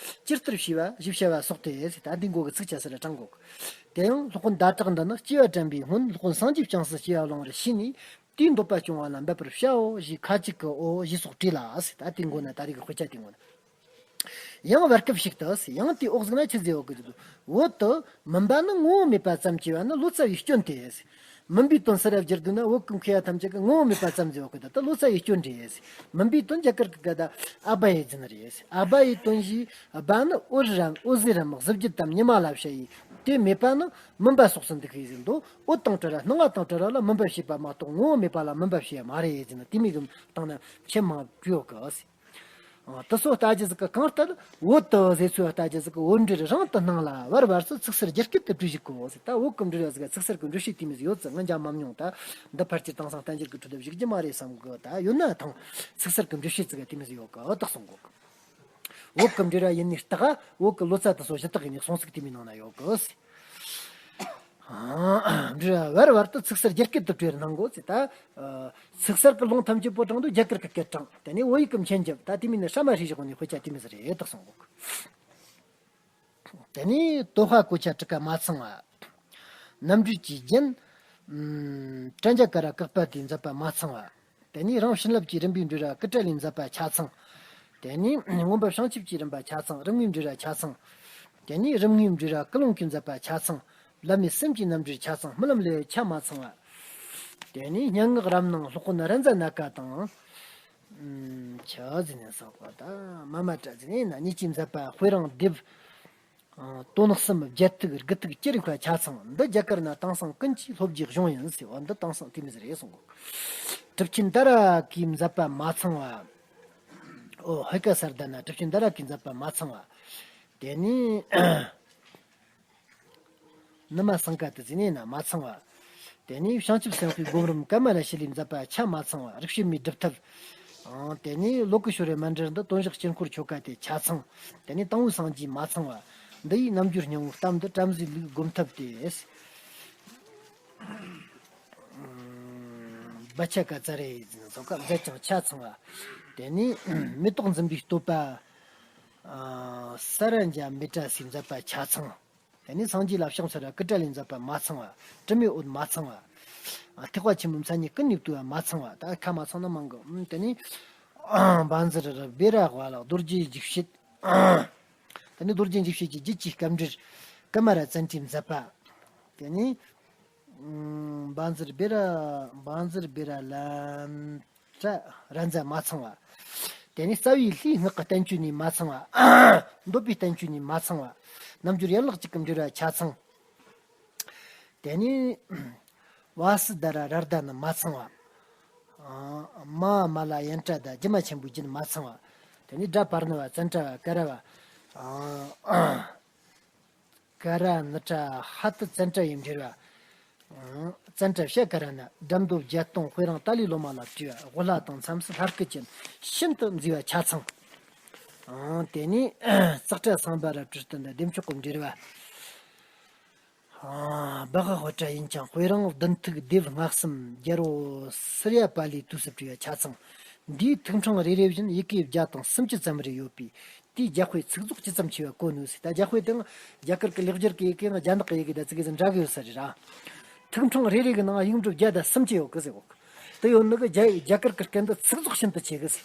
ཇི་ལྟར་ཤེས་པ་ཞེས་བྱ་བ་སོགས་ཏེ་ཟེར་ད་འདི་མགོ་གི་ཚིགས་བཅད་ཟེར་དྲངས་གོ། དེ་ཡང་སློབ་དཔོན་ཟླ་གྲགས་འདི་ནི་སྐྱེ་བ་དྲན་པའི་སྔོན་སློབ་དཔོན་སངས་རྒྱས་བསྐྱངས་སུ་སྐྱེ་བ་བླང་བར་ཤེས་ནས་དེའི་འདོད་པ་སྐྱོང་བ་ལ་འབད་པར་བྱའོ་ཞེས་ཁ་ཅིག་གིས་འོ་ཞེས་སོགས་བྲིས་ལ་ཟེར་ད་དེའི་མགོ་ན་ད་རེས་ཀྱི་དཔེ་ཆ་དེའི་མགོ་ན། ཡང་བར་སྐབས་ཤིག་ཏུ་ཡང་དེའི་འོག་ཟིག་ན་ཆི་ཟེར་ཡོད་གི་འདུག་བོད་དུ་མུན་པ་ནི་ངོ་བོ་མེད་པ་ཙམ་གྱིས་པ་ནི་ལོ་ཙཱ་བའི་སྐྱོན་ཏེ། མུན་པའི་དོན་སུ་ར་བསྒྱུར་དུས་ན་བོད་ཀྱི་མཁས་པ་ཐམས་ཅད་ཀྱིས་ངོ་བོ་མེད་པ་ཙམ་ཟེར་ཡོད་གི་འདུག་ད་ལོ་ཙཱ་བའི་སྐྱོན་རེད། མུན་པའི་དོན་རྒྱ་གར་གྱི་སྐད་དུ་ཨ་བྷ་ཡེ་ཛི་ན་རེད། ཨ་བྷ་ཡེ་དོན་བཞི་བྷ་ནི་འོད་རམ་འོད་ཟེར་རམ་གཟི་བརྗིད་དམ་ཉི་མ་ལ་བྱ་ཡི་དེ་མེད་པ་ནི་མུན་པ་སོགས་སུ་འདུག་གི་ཟེར་འདུག་འོད་དང་བྲལ་བ་སྣང་བ་དང་བྲལ་བ་ལ་མུན་པ་བྱེད་པ་མ་གཏོགས་ངོ་བོ་མེད་པ་ལ་མུན་པ་བྱེད་ཡ་མ་རེད་ཟེར་ན་དེ་མིན་གྱི་སྟེང་ན་ཆེས་མང་བྲིས་ཡོད་གི། ཨ། དེ་ཚོ་ལྟ་རྒྱུ་ཟིག་གི་གང་ལྟར་བོད་དུ་ཟེར་ཚུལ་ལྟ་རྒྱུ་ཟིག་གི་བོད་འགྲེལ་རང་དུ་སྣང་ལ་བར་བར་སུ་ཚིག་གསར་རྒྱ་སྐད་དུ་བྲིས་ཞིག་གོ་ཟེར་ད་བོད་ཀྱི་འགྲེལ་བ་ཟིག་ག་ཚིག་གསར་གྱི་འགྲེལ་བཤད་དེ་མི་ཟིག་ཡོད་ཙང་ང་འཇགས་མ་མྱོང་ད་འདི་ཕལ་ཆེར་དེང་སང་བསྟན་འགྱུར་གྱི་ཁྲོད་དུ་བཞུགས་རྒྱུ་མ་རེད་བསམ་གི་ད་ཡོད་ན་ཐང་ཚིག་གསར་གྱི་འགྲེལ་བཤད་ཟིག་ག་དེ་མི་ཟིག་ཡོད་གི་ཨོ་ད་གསུང་གོ་གི། བོད་ཀྱི་འགྲེལ་བ་ཡིན་ནི་རྟགས་བོད་ཀྱི་ལོ་ཙཱ་དེ་ཚོ་གཞི་བཏགས་ཡིན་ནི་གསུང་ཚིག་དེ་མི་ནང་ན་ཡོད་གི་ཟེར། འདྲི་བར་བར་དུ་ཚིག་གསར་རྒྱ་སྐད་དུ་བྲིས་གནང་དགོས་ཟེར་ད། ཚིག་གསར་གྱི་ལུང་ཐམས་ཅད་པོ་དྲངས་དུས་རྒྱ་གར་གྱི་སྐད་དྲངས་དེ་ནས་བོད་ཡིག་གི་མཆན་རྒྱབ་ད་དེ་མིན་ནི་ཧྲ་མ་ཧྲི་བཞག་ནས་དཔེ་ཆ་དེ་མི་ཟེར་རེད་དག་སོང་གོ། དེ་ནས་དོ་ཧ་གོ་ཆ་དྲུག་ཀ་མ་ཚང་བ། རྣམ་འགྲེལ་གྱི་རྒྱན། ཨམ། ཀྲན་ཇ་ཀ་ར་བཀག་པ་དེའི་མཛད་པ་མ་ཚང་བ། དེ་ནས་རང་བྱིན་རླབས་ཀྱི་རིམ་པའི་འགྲོས་ར་ཀུ་ཏྲ་ལིའི་མཛད་པ་ཆ་ཚང་། དེ་ནས་མངོན་པ་བྱང་ཆུབ་ཀྱི་རིམ་པ་ཆ་ཚང་རིམ་དངོས་འགྲོས་ར་ཆ་ཚང་། དེ་ནས་རིམ་དངོས་འགྲོས་ར་ཀུན་སློང་གི་མཛད་པ་ཆ་ཚང་། བླ་མའི་སེམས་ཀྱི་རྣམ་འགྲེལ་ཆ་ཚང་རྨི་ལམ་ལས་ཆ་མ་ཚང་བ། དེ་ནས་སྙན་ངག་རབ་སྣང་སློབ་དཔོན་རཱ་ཛ་ན་ཀ་དང་། ཆ་ཟིན་ནས་བསགས་པ་དང་མ་མ་ཏྲ་ཟིན་ནས་ན་གཉིས་ཀྱི་མཛད་པ་དཔེ་རང་སྡེབ། དོན་གསུམ་རྒྱལ་ཐུག་རྒུ་ཐུག་ཅི་རིགས་པ་ཆ་ཚང་འདི་རྒྱ་གར་ན་དེང་སང་ཀུན་གྱིས་སློབ་རྒྱུའི་གཞུང་ཡིན་ཟེར་བ་འདི་དེང་སང་དེ་མི་ཟེར་རེད་གསུང་གོ། གྲུབ་ཆེན་ཏཱ་ར་ཀའི་མཛད་པ་མ་ཚང་བ། ཨོ་ཧི་ཀ་སར་ད་ན་གྲུབ་ཆེན་ཏཱ་ར་ཀའི་མཛད་པ་མ་ཚང་བ། དེ་ནས་ནུ་མ་སང་ཀ་དེ་ཟིན་ནས་ན་མ་ཚང་བ། དེ་ནས་བྱང་ཆུབ་སེམས་དཔའི་སྒོམ་རིམ་ཀ་མ་ལ་ཤི་ལའི་མཛད་པ་ཆ་མ་ཚང་བ་རིག་བྱེད་མའི་སྒྲུབ་ཐབས། དེ་ནས་ལོ་ཀེ་ཤྭ་རའི་མཎྜལ་འདི་དོན་བཞག་དཀྱིལ་འཁོར་ཆོ་ག་དེ་ཆ་ཚང་། དེ་ནས་དང་པོའི་སངས་རྒྱས་མ་ཚང་བ། འདི་ཡི་རྣམ་འགྱུར་སྙིང་པོའི་གཏམ་འདི་བྲམ་ཟེའི་ལུགས་སྒོམ་ཐབས་ཏེ། བ་ཆ་ཀ་ཙ་རེ་ཡི་འཛིན་སོགས་ཀ་མཛད་ཅིང་ཆ་ཚང་བ། དེ་ནས་མེ་ཏོག་འཛིན་པའི་བསྟོད་པ། ས་ར་ཛྙཱ་མི་ཏྲ་སིའི་མཛད་པ་ཆ་ཚང་། དེ་ནས་སངས་རྒྱས་ལ་ཕྱག་འཚལ་བ་ཀུ་ཏྲ་ལིའི་མཛད་པ་མ་ཚང་བ། དྲི་མེད་འོད་མ་ཚང་བ། ཐེག་པ་ཆེན་པོའི་མཚན་ཉིད་ཀུན་ནས་བསྡུས་པ་མ་ཚང་བ། ད་ཁ་མ་ཚང་ན་མང་གི། དེ་ནས་བཛྲ་བྷེ་ར་ཝ་ལ་རྡོ་རྗེའི་འཇིགས་བྱེད། དེ་ནས་རྡོ་རྗེ་འཇིགས་བྱེད་ཀྱི་རྒྱུད་ཀྱི་སྐབས་འགྲེལ་ཀུ་མ་ར་ཙནྡྲའི་མཛད་པ། དེ་ནས་བཛྲ་བྷེ་ར་བཛྲ་བྷེ་ར་ལན། ཏྲ་ར་ཛྙཱ་མ་ཚང་བ། དེ་ནས་རྩ་བའི་ལྷའི་སྔགས་ཀྱི་བསྟན་བཅོས་ནས་མ་ཚང་བ། འདོད་པའི་བསྟན་བཅོས་ནས་མ་ཚང་བ། རྣམ་འགྱུར་ཡན་ལག་གཅིག་གི་འགྲེལ་བ་ཆ་ཚང་། དེ་ནས་བ་སི་དྷ་ར་ར་ད་ནི་མ་ཚང་བ། མ་མ་ལ་ཡན་ཏྲ་དང་སྒྱུ་མ་ཆེན་པོའི་རྒྱུད་མ་ཚང་བ། དེ་ནས་སྒྲ་པར་ཎི་བ་ཙནྡྲ་བ་ཀ་ར་བ། ཀ་ར་ཎི་ཏྲ་ཧ་ཏུ་ཙནྡྲ་ཡི་འགྲེལ་བ། ཙནྡྲ་ཤ་ཀ་ར་ཎ་སྒྲ་མདོ་བརྒྱད་སྟོང་དཔེ་རང་ཏཱ་ལའི་ལོ་མ་ལ་བྲིས་པ་དབུ་བླ་དང་མཚམས་སུ་ལྷ་སྐུ་ཅན་ཤིན་ཏུ་མཛེས་པ་ཆ་ཚང་། དེ་ནས་ཙཀྲ་སཾ་བྷ་ར་པྲི་ཏ་འདི་བདེ་མཆོག་གི་འགྲེལ་བ། སྦ་ཧ་ཧོ་ཏྲ་ཡིན་ཀྱང་དཔེ་རང་བདུན་ཐིག་ལྡེབ་ལྔ་གསུམ་རྒྱལ་པོ་སུར་ཡ་པཱ་ལིའི་དུས་སུ་བྲིས་པ་ཆ་ཚང་། འདིའི་ཐིག་ཕྲེང་རེ་རེ་བཞིན་ཡི་གེ་བརྒྱ་དང་སུམ་ཅུ་ཙམ་རེ་ཡོད་པས། དེའི་རྒྱལ་དཔེ་ཚིག་རྫོགས་ཇི་ཙམ་ཆེ་བ་བཀོད་ནུས་ཟེར། ད་རྒྱལ་དཔེ་དེའང་རྒྱ་གར་གྱི་ལེགས་སྦྱར་གྱི་ཡི་གེ་ཡང་རྒྱ་ནག་གི་ཡི་གེ་དང་ཙི་གེ་ཟིག་འདྲ་གི་ཡོད་ས་རེད་ར། ཐིག་ཕྲེང་རེ་རེ་གི་ནང་ཡིག་འབྲུ་བརྒྱ་དང་སུམ་ཅུ་ཡོད་གི་ཟེར་གོ། དེ་ཡོད་ནི་གི་རྒྱ་རྒྱ་གར་གྱི་སྐད་འདི་ཚིག་རྫོགས་ཤིན་ཏུ་ཆེ་གི་ཟེར།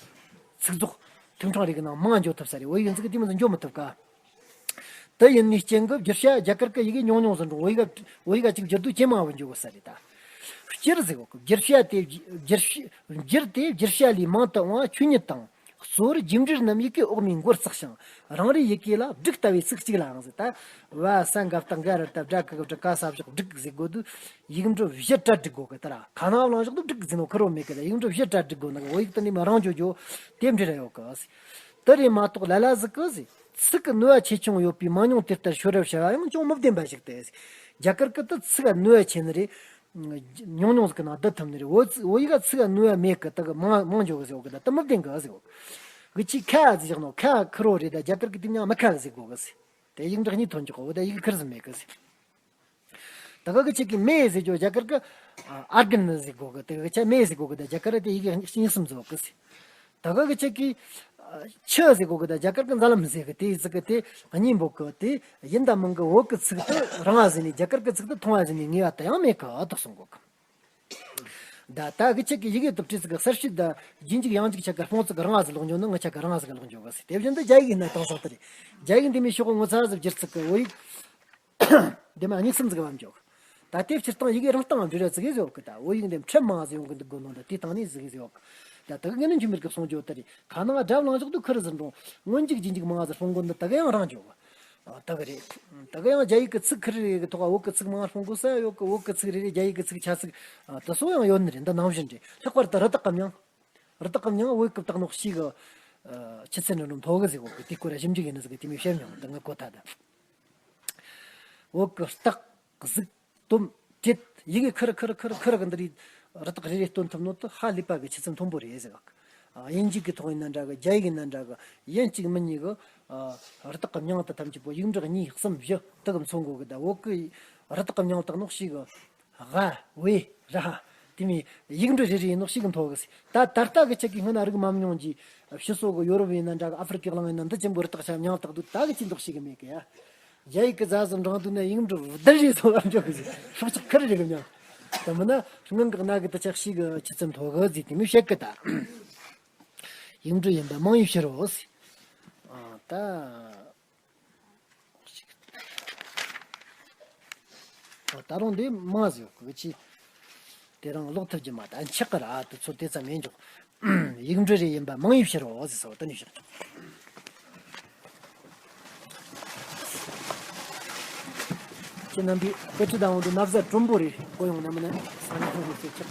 ཚིག་རྫོགས། ཐིག་ཕྲེང་རེ་གི་ནང་མང་འགྱོ་ཐུབ་ས་རེད། བོད་ཡིག་འཛུགས་དེ་མི་འཛུགས་འགྱོ་མི་ཐུབ་ག། དེ་ཡིན་ནི་རྐྱེན་གྱིས་བསྒྱུར་བྱ་རྒྱ་གར་གྱི་ཡི་གེ་ཉུང་ཉུང་ཟིག་འགྲོ། བོད་ཡིག་བོད་ཡིག་གཅིག་བསྒྱུར་དུས་ཇེ་མང་བ་འགྱོ་གི་ས་རེད་ད། སྤྱིར་ཟེར་གོ་གི། བསྒྱུར་བྱ་དེ་བསྒྱུར་བྱ་བསྒྱུར་དེ་བསྒྱུར་བྱ་ལས་མང་དུ་འོང་བ་ཆོས་ཉིད་དང་། གཙོ་བོར་རྒྱས་འབྲིང་རྣམས་ཡི་གེ་འོག་མའི་མགོར་བརྩེགས་ཤིང་། རང་རེའི་ཡི་གེ་ལ་བསྒྲིགས་ལྟ་བུའི་ཚིག་གཅིག་ལའང་ཟེར། ད་བ་ས་འགའ་བཏགས་འགའ་ར་བཏགས་བྲ་གི་གུ་བྲི་ག་ས་བཞག་བསྒྲིགས་ཟེར་གོ་དུས་ཡིག་འབྲུ་བཞི་གྲ་སྒྲིག་དགོས་གི། ད་ར་ཁ་ནང་བླངས་བཞག་དུས་བསྒྲིགས་ཟེར་ནོ་ཁེར་བོ་མེད་གི། ད་ཡིག་འབྲུ་བཞི་གྲ་སྒྲིག་དགོས་ནི་གི། བོད་ཡིག་དེ་ནི་མི་རང་འཇོ་འཇོ་དེ་འདྲ་ར་ཡོད་གི་ཟེར། དེ་རེད་མ་གཏོགས་ལ་ལ་ཟིག་གི་ཟེར། ཚིག་གི་ནུས་པ་ཆེ་ཆུང་ཡོད་པའི་མང་ཉུང་དེ་ལྟར་ཤོད་རབས་བྱ་བ་ཡང་ཅུང་མི་བདེན་པ་ཞིག་སྟེ། རྒྱ་གར་གི་དེ་ཚིག་ག་ནུས་པ་ཆེ་ནི་རེད། ཉུང་ཉུང་ཟིག་གི་ནང་བསྡུ་ཐུབ་ནི་རེད། བོད་ཚིག་བོད་ཡིག་ག་ཚིག་ག་ནུས་པ་མེད་གི། དེ་གི་མང་མང་འཇོག་གི་ཟེར་བ་གི། ད་དེ་མི་བདེན་གི་ཟེར་བ་གི། ཆི་ཁ་ཟིག་བཞག་ནོ་ཁ་ཁེར་བོ་རེད། ད་རྒྱ་གར་གི་དེ་མྱང་མི་ཁ་ཟེར་གོ་གི་ཟེར། དེ་ཡིག་འབྲུ་གཉིས་ཐོན་འཇོག་གི། འོ་ད་ཡིག་ཁེར་ཟིག་མེད་གི་ཟེར། ད་ག་གི་ཆེ་གི་མེ་ཟེར་རྒྱུ་རྒྱ་གར་གི་ཨར་གན་ཟེར་གོ་གི། དེ་གི་ཆ་མེ་ཟེར་གོ་གི། ད་རྒྱ་གར་དེ་ཡི་གེ་གཉིས་གསུམ་ཟེར་གི་ཟེར། ད་ག་གི་ཆེ་གི་ཆུ་ཟེར་གོ་གི། ད་རྒྱ་གར་གི་འཛམ་ལམ་ཟེར་གི། དེ་ཟེར་གི་དེ་གཉིས་འབོད་གི། དེ་ཡིན་ད་མིན་གི་བོད་གི་ཚིག་དེ་རིང་བ་ཟེར་ནས་རྒྱ་གར་གི་ཚིག་དེ་ཐུང་བ་ཟེར་ནས་ངེས་པ་དེ་ཡང་མེད་གི་ཨ་ཐག་སོང་གོ་གི། ད་ད་གི་ཆེ་གི་ཡི་གེ་དུ་བྲིས་ཚིག་གི་གསལ་བྱེད་ད་རྗེས་འཇུག་ཡང་འཇུག་ཆ་ག་སྤོང་ཚིག་རིང་བ་ཟེར་ལོག་འཇོག་ནི་ང་ཆ་ག་རིང་བ་ཟེར་གི་ལོག་འཇོག་གི་ཟེར། དེ་བཞིན་དུ་རྒྱ་ཡིག་ཡིན་ན་དེང་སང་དེ་རེད། རྒྱ་ཡིག་འདི་མི་ཤོག་གི་ངོ་ཚ་ཟིག་བསྒྱུར་ཚིག་གི་བོད་ཡིག་འདི་མ་གཉིས་གསུམ་ཟིག་བབ་འཇོག་ད་ལྟའི་སྤྱིར་བཏང་ཡི་གེ་རང་སྟེང་འབྲི་ར་ཙི་གེ་ཟེར་གི། ད་བོད་ཡིག་འདི་ཁྲིམས་མང་ཟིག་ཡོང་གི་འདུག་དགོས་ནོ་འདི་དེ་སྟེང་ནས་ཟིག་ཟེར་གི། ད་དེ་གི་ངས་ནི་འཆུ་མེད་གི་གསུང་རྒྱུ་དེ་རེད། ཁ་ནང་སྒྲ་བླངས་བཞག་དུས་ཁུར་ཟིག་འགྲོ། སྔོན་འཇུག་རྗེས་འཇུག་མང་ཟིག་སྤོང་དགོས་འདི་དེ་གི་ཡང་རང་འཇོག་ད་གི་རེད། དེ་གི་ཡང་རྒྱ་ཡིག་གི་ཚིག་ཁུར་རེ་གི་ཐོག་བོད་གི་ཚིག་མང་སྤོང་དགོས་ས་ཡོད་གི། བོད་གི་ཚིག་རེ་རེ་རྒྱ་ཡིག་གི་ཚིག་ཆ་ཚིག་དེ་ཚོ་ཡང་ཡོད་ནི་རེད། འདི་ནང་བཞིན་རེད། ལྷག་པར་དུ་རི་དྭགས་གི་མྱིང་། རི་དྭགས་གི་མྱིང་བོད་གི་བཏགས་ནོ་ཞིག་གི་ཆུ་ཚན་རིན་རུང་མཐོ་གི་ཟིག་བོད་གི་དེ་སྐོར་ཞིབ་འཇུག་ཡིན་ནི་ཟིག་གི་དེ་མོ་བཤད་མྱོང་། འདི་ངས་གོ་ཐལ་ད། བོད་གི་སྟག་གཟིག་དོམ་བྲེད་ཡི་གེ་ཁུར་ཁུར་ཁུར་ཁུར་གི་འདི་རིགས་རི་དྭགས་རེ་རེ་སྟོན་ཐུབ་ནོ་དེ་ཧ་ལས་པ་གི་ཆུ་ཚད་མཐོན་པོ་རེད་ཟེར་གི། དབྱིན་ཇི་གི་ཐོག་ཡིན་ན་འདྲ་གི། རྒྱ་ཡིག་ཡིན་ན་འདྲ་གི། ཡིན་གཅིག་མིན་གཉིས་གི་རི་དྭགས་གི་མྱིང་དེ་ཐམས་ཅད་པོ་ཡིག་འབྲུ་གཉིས་གསུམ་བཞི་དེ་གི་མཚོན་དགོས་གི། ད་བོད་གི་རི་དྭགས་གི་མྱིང་བཏགས་ནོ་ཞིག་གི་ཝ་ཝེ་ར་དེ་མོ་ཡིག་འབྲུ་རེ་རེ་ཡིན་ནོ་ཞིག་གི་མཐོ་གི་ཟེར། ད་ད་ལྟ་གི་ཆ་གི་སྔོན་ན་རིག་མ་མྱོང་གི་ཕྱི་སོ་གི་ཡོ་རོབ་ཡིན་ན་འདྲ་གི། ཨ་ཧྥེ་རི་ཀའི་གླིང་ཡིན་ན་འདི་ཆེན་པོ་རི་དྭགས་ཆ་མྱིང་བཏགས་དུས་ད་གི་ཅི་འདོགས་ཤིག་གི་མེད་གི་ཡ། རྒྱ་ཡིག་གི་ཟ་ཟི་འབྲང་དུས་ན་ཡིག་འབྲུ་བདུན་རེ་སོ་ལ་འཇོག་གི་ཟེར། སྲོག་ཆགས་ཁུར་རེ་གི་མྱིང་། དེ་མིན་ན་སྔོན་གི་གནའ་གི་དེ་ཆ་ཞིག་གི་ཆུ་ཚད་མཐོ་གི་ཟེར་དེ་མོ་བཤད་གི་ད། ཡིག་འབྲུ་ཡིན་པ་མང་བའི་ཕྱིར་རོ་ཟེར། ཨ་ད། ཨ་ད་རུང་འདི་མང་ཟིག་ཡོད་གི་ཅི། དེ་རང་ཀློག་ཐུབ་རྒྱུ་མ་ད་ཆག་གི་ར། དེ་ཚོ་དེ་ཙམ་མེད་འཇོག་ཡིག་འབྲུ་རེ་ཡིན་པ་མང་བའི་ཕྱིར་རོ་ཟེར་སོ་དེ་ནས་བཤད་ཆོག་ཁྱེད་རྣམ་པས་སྐུ་ཁྲི་དང་འོང་དུ་ན་བཟའ་དྲོན་པོ་རེ་བསྐོ་ཡོང་ན་མིན་ན་ས་ནས་ཐོན་ནས་ཚེ་ཆག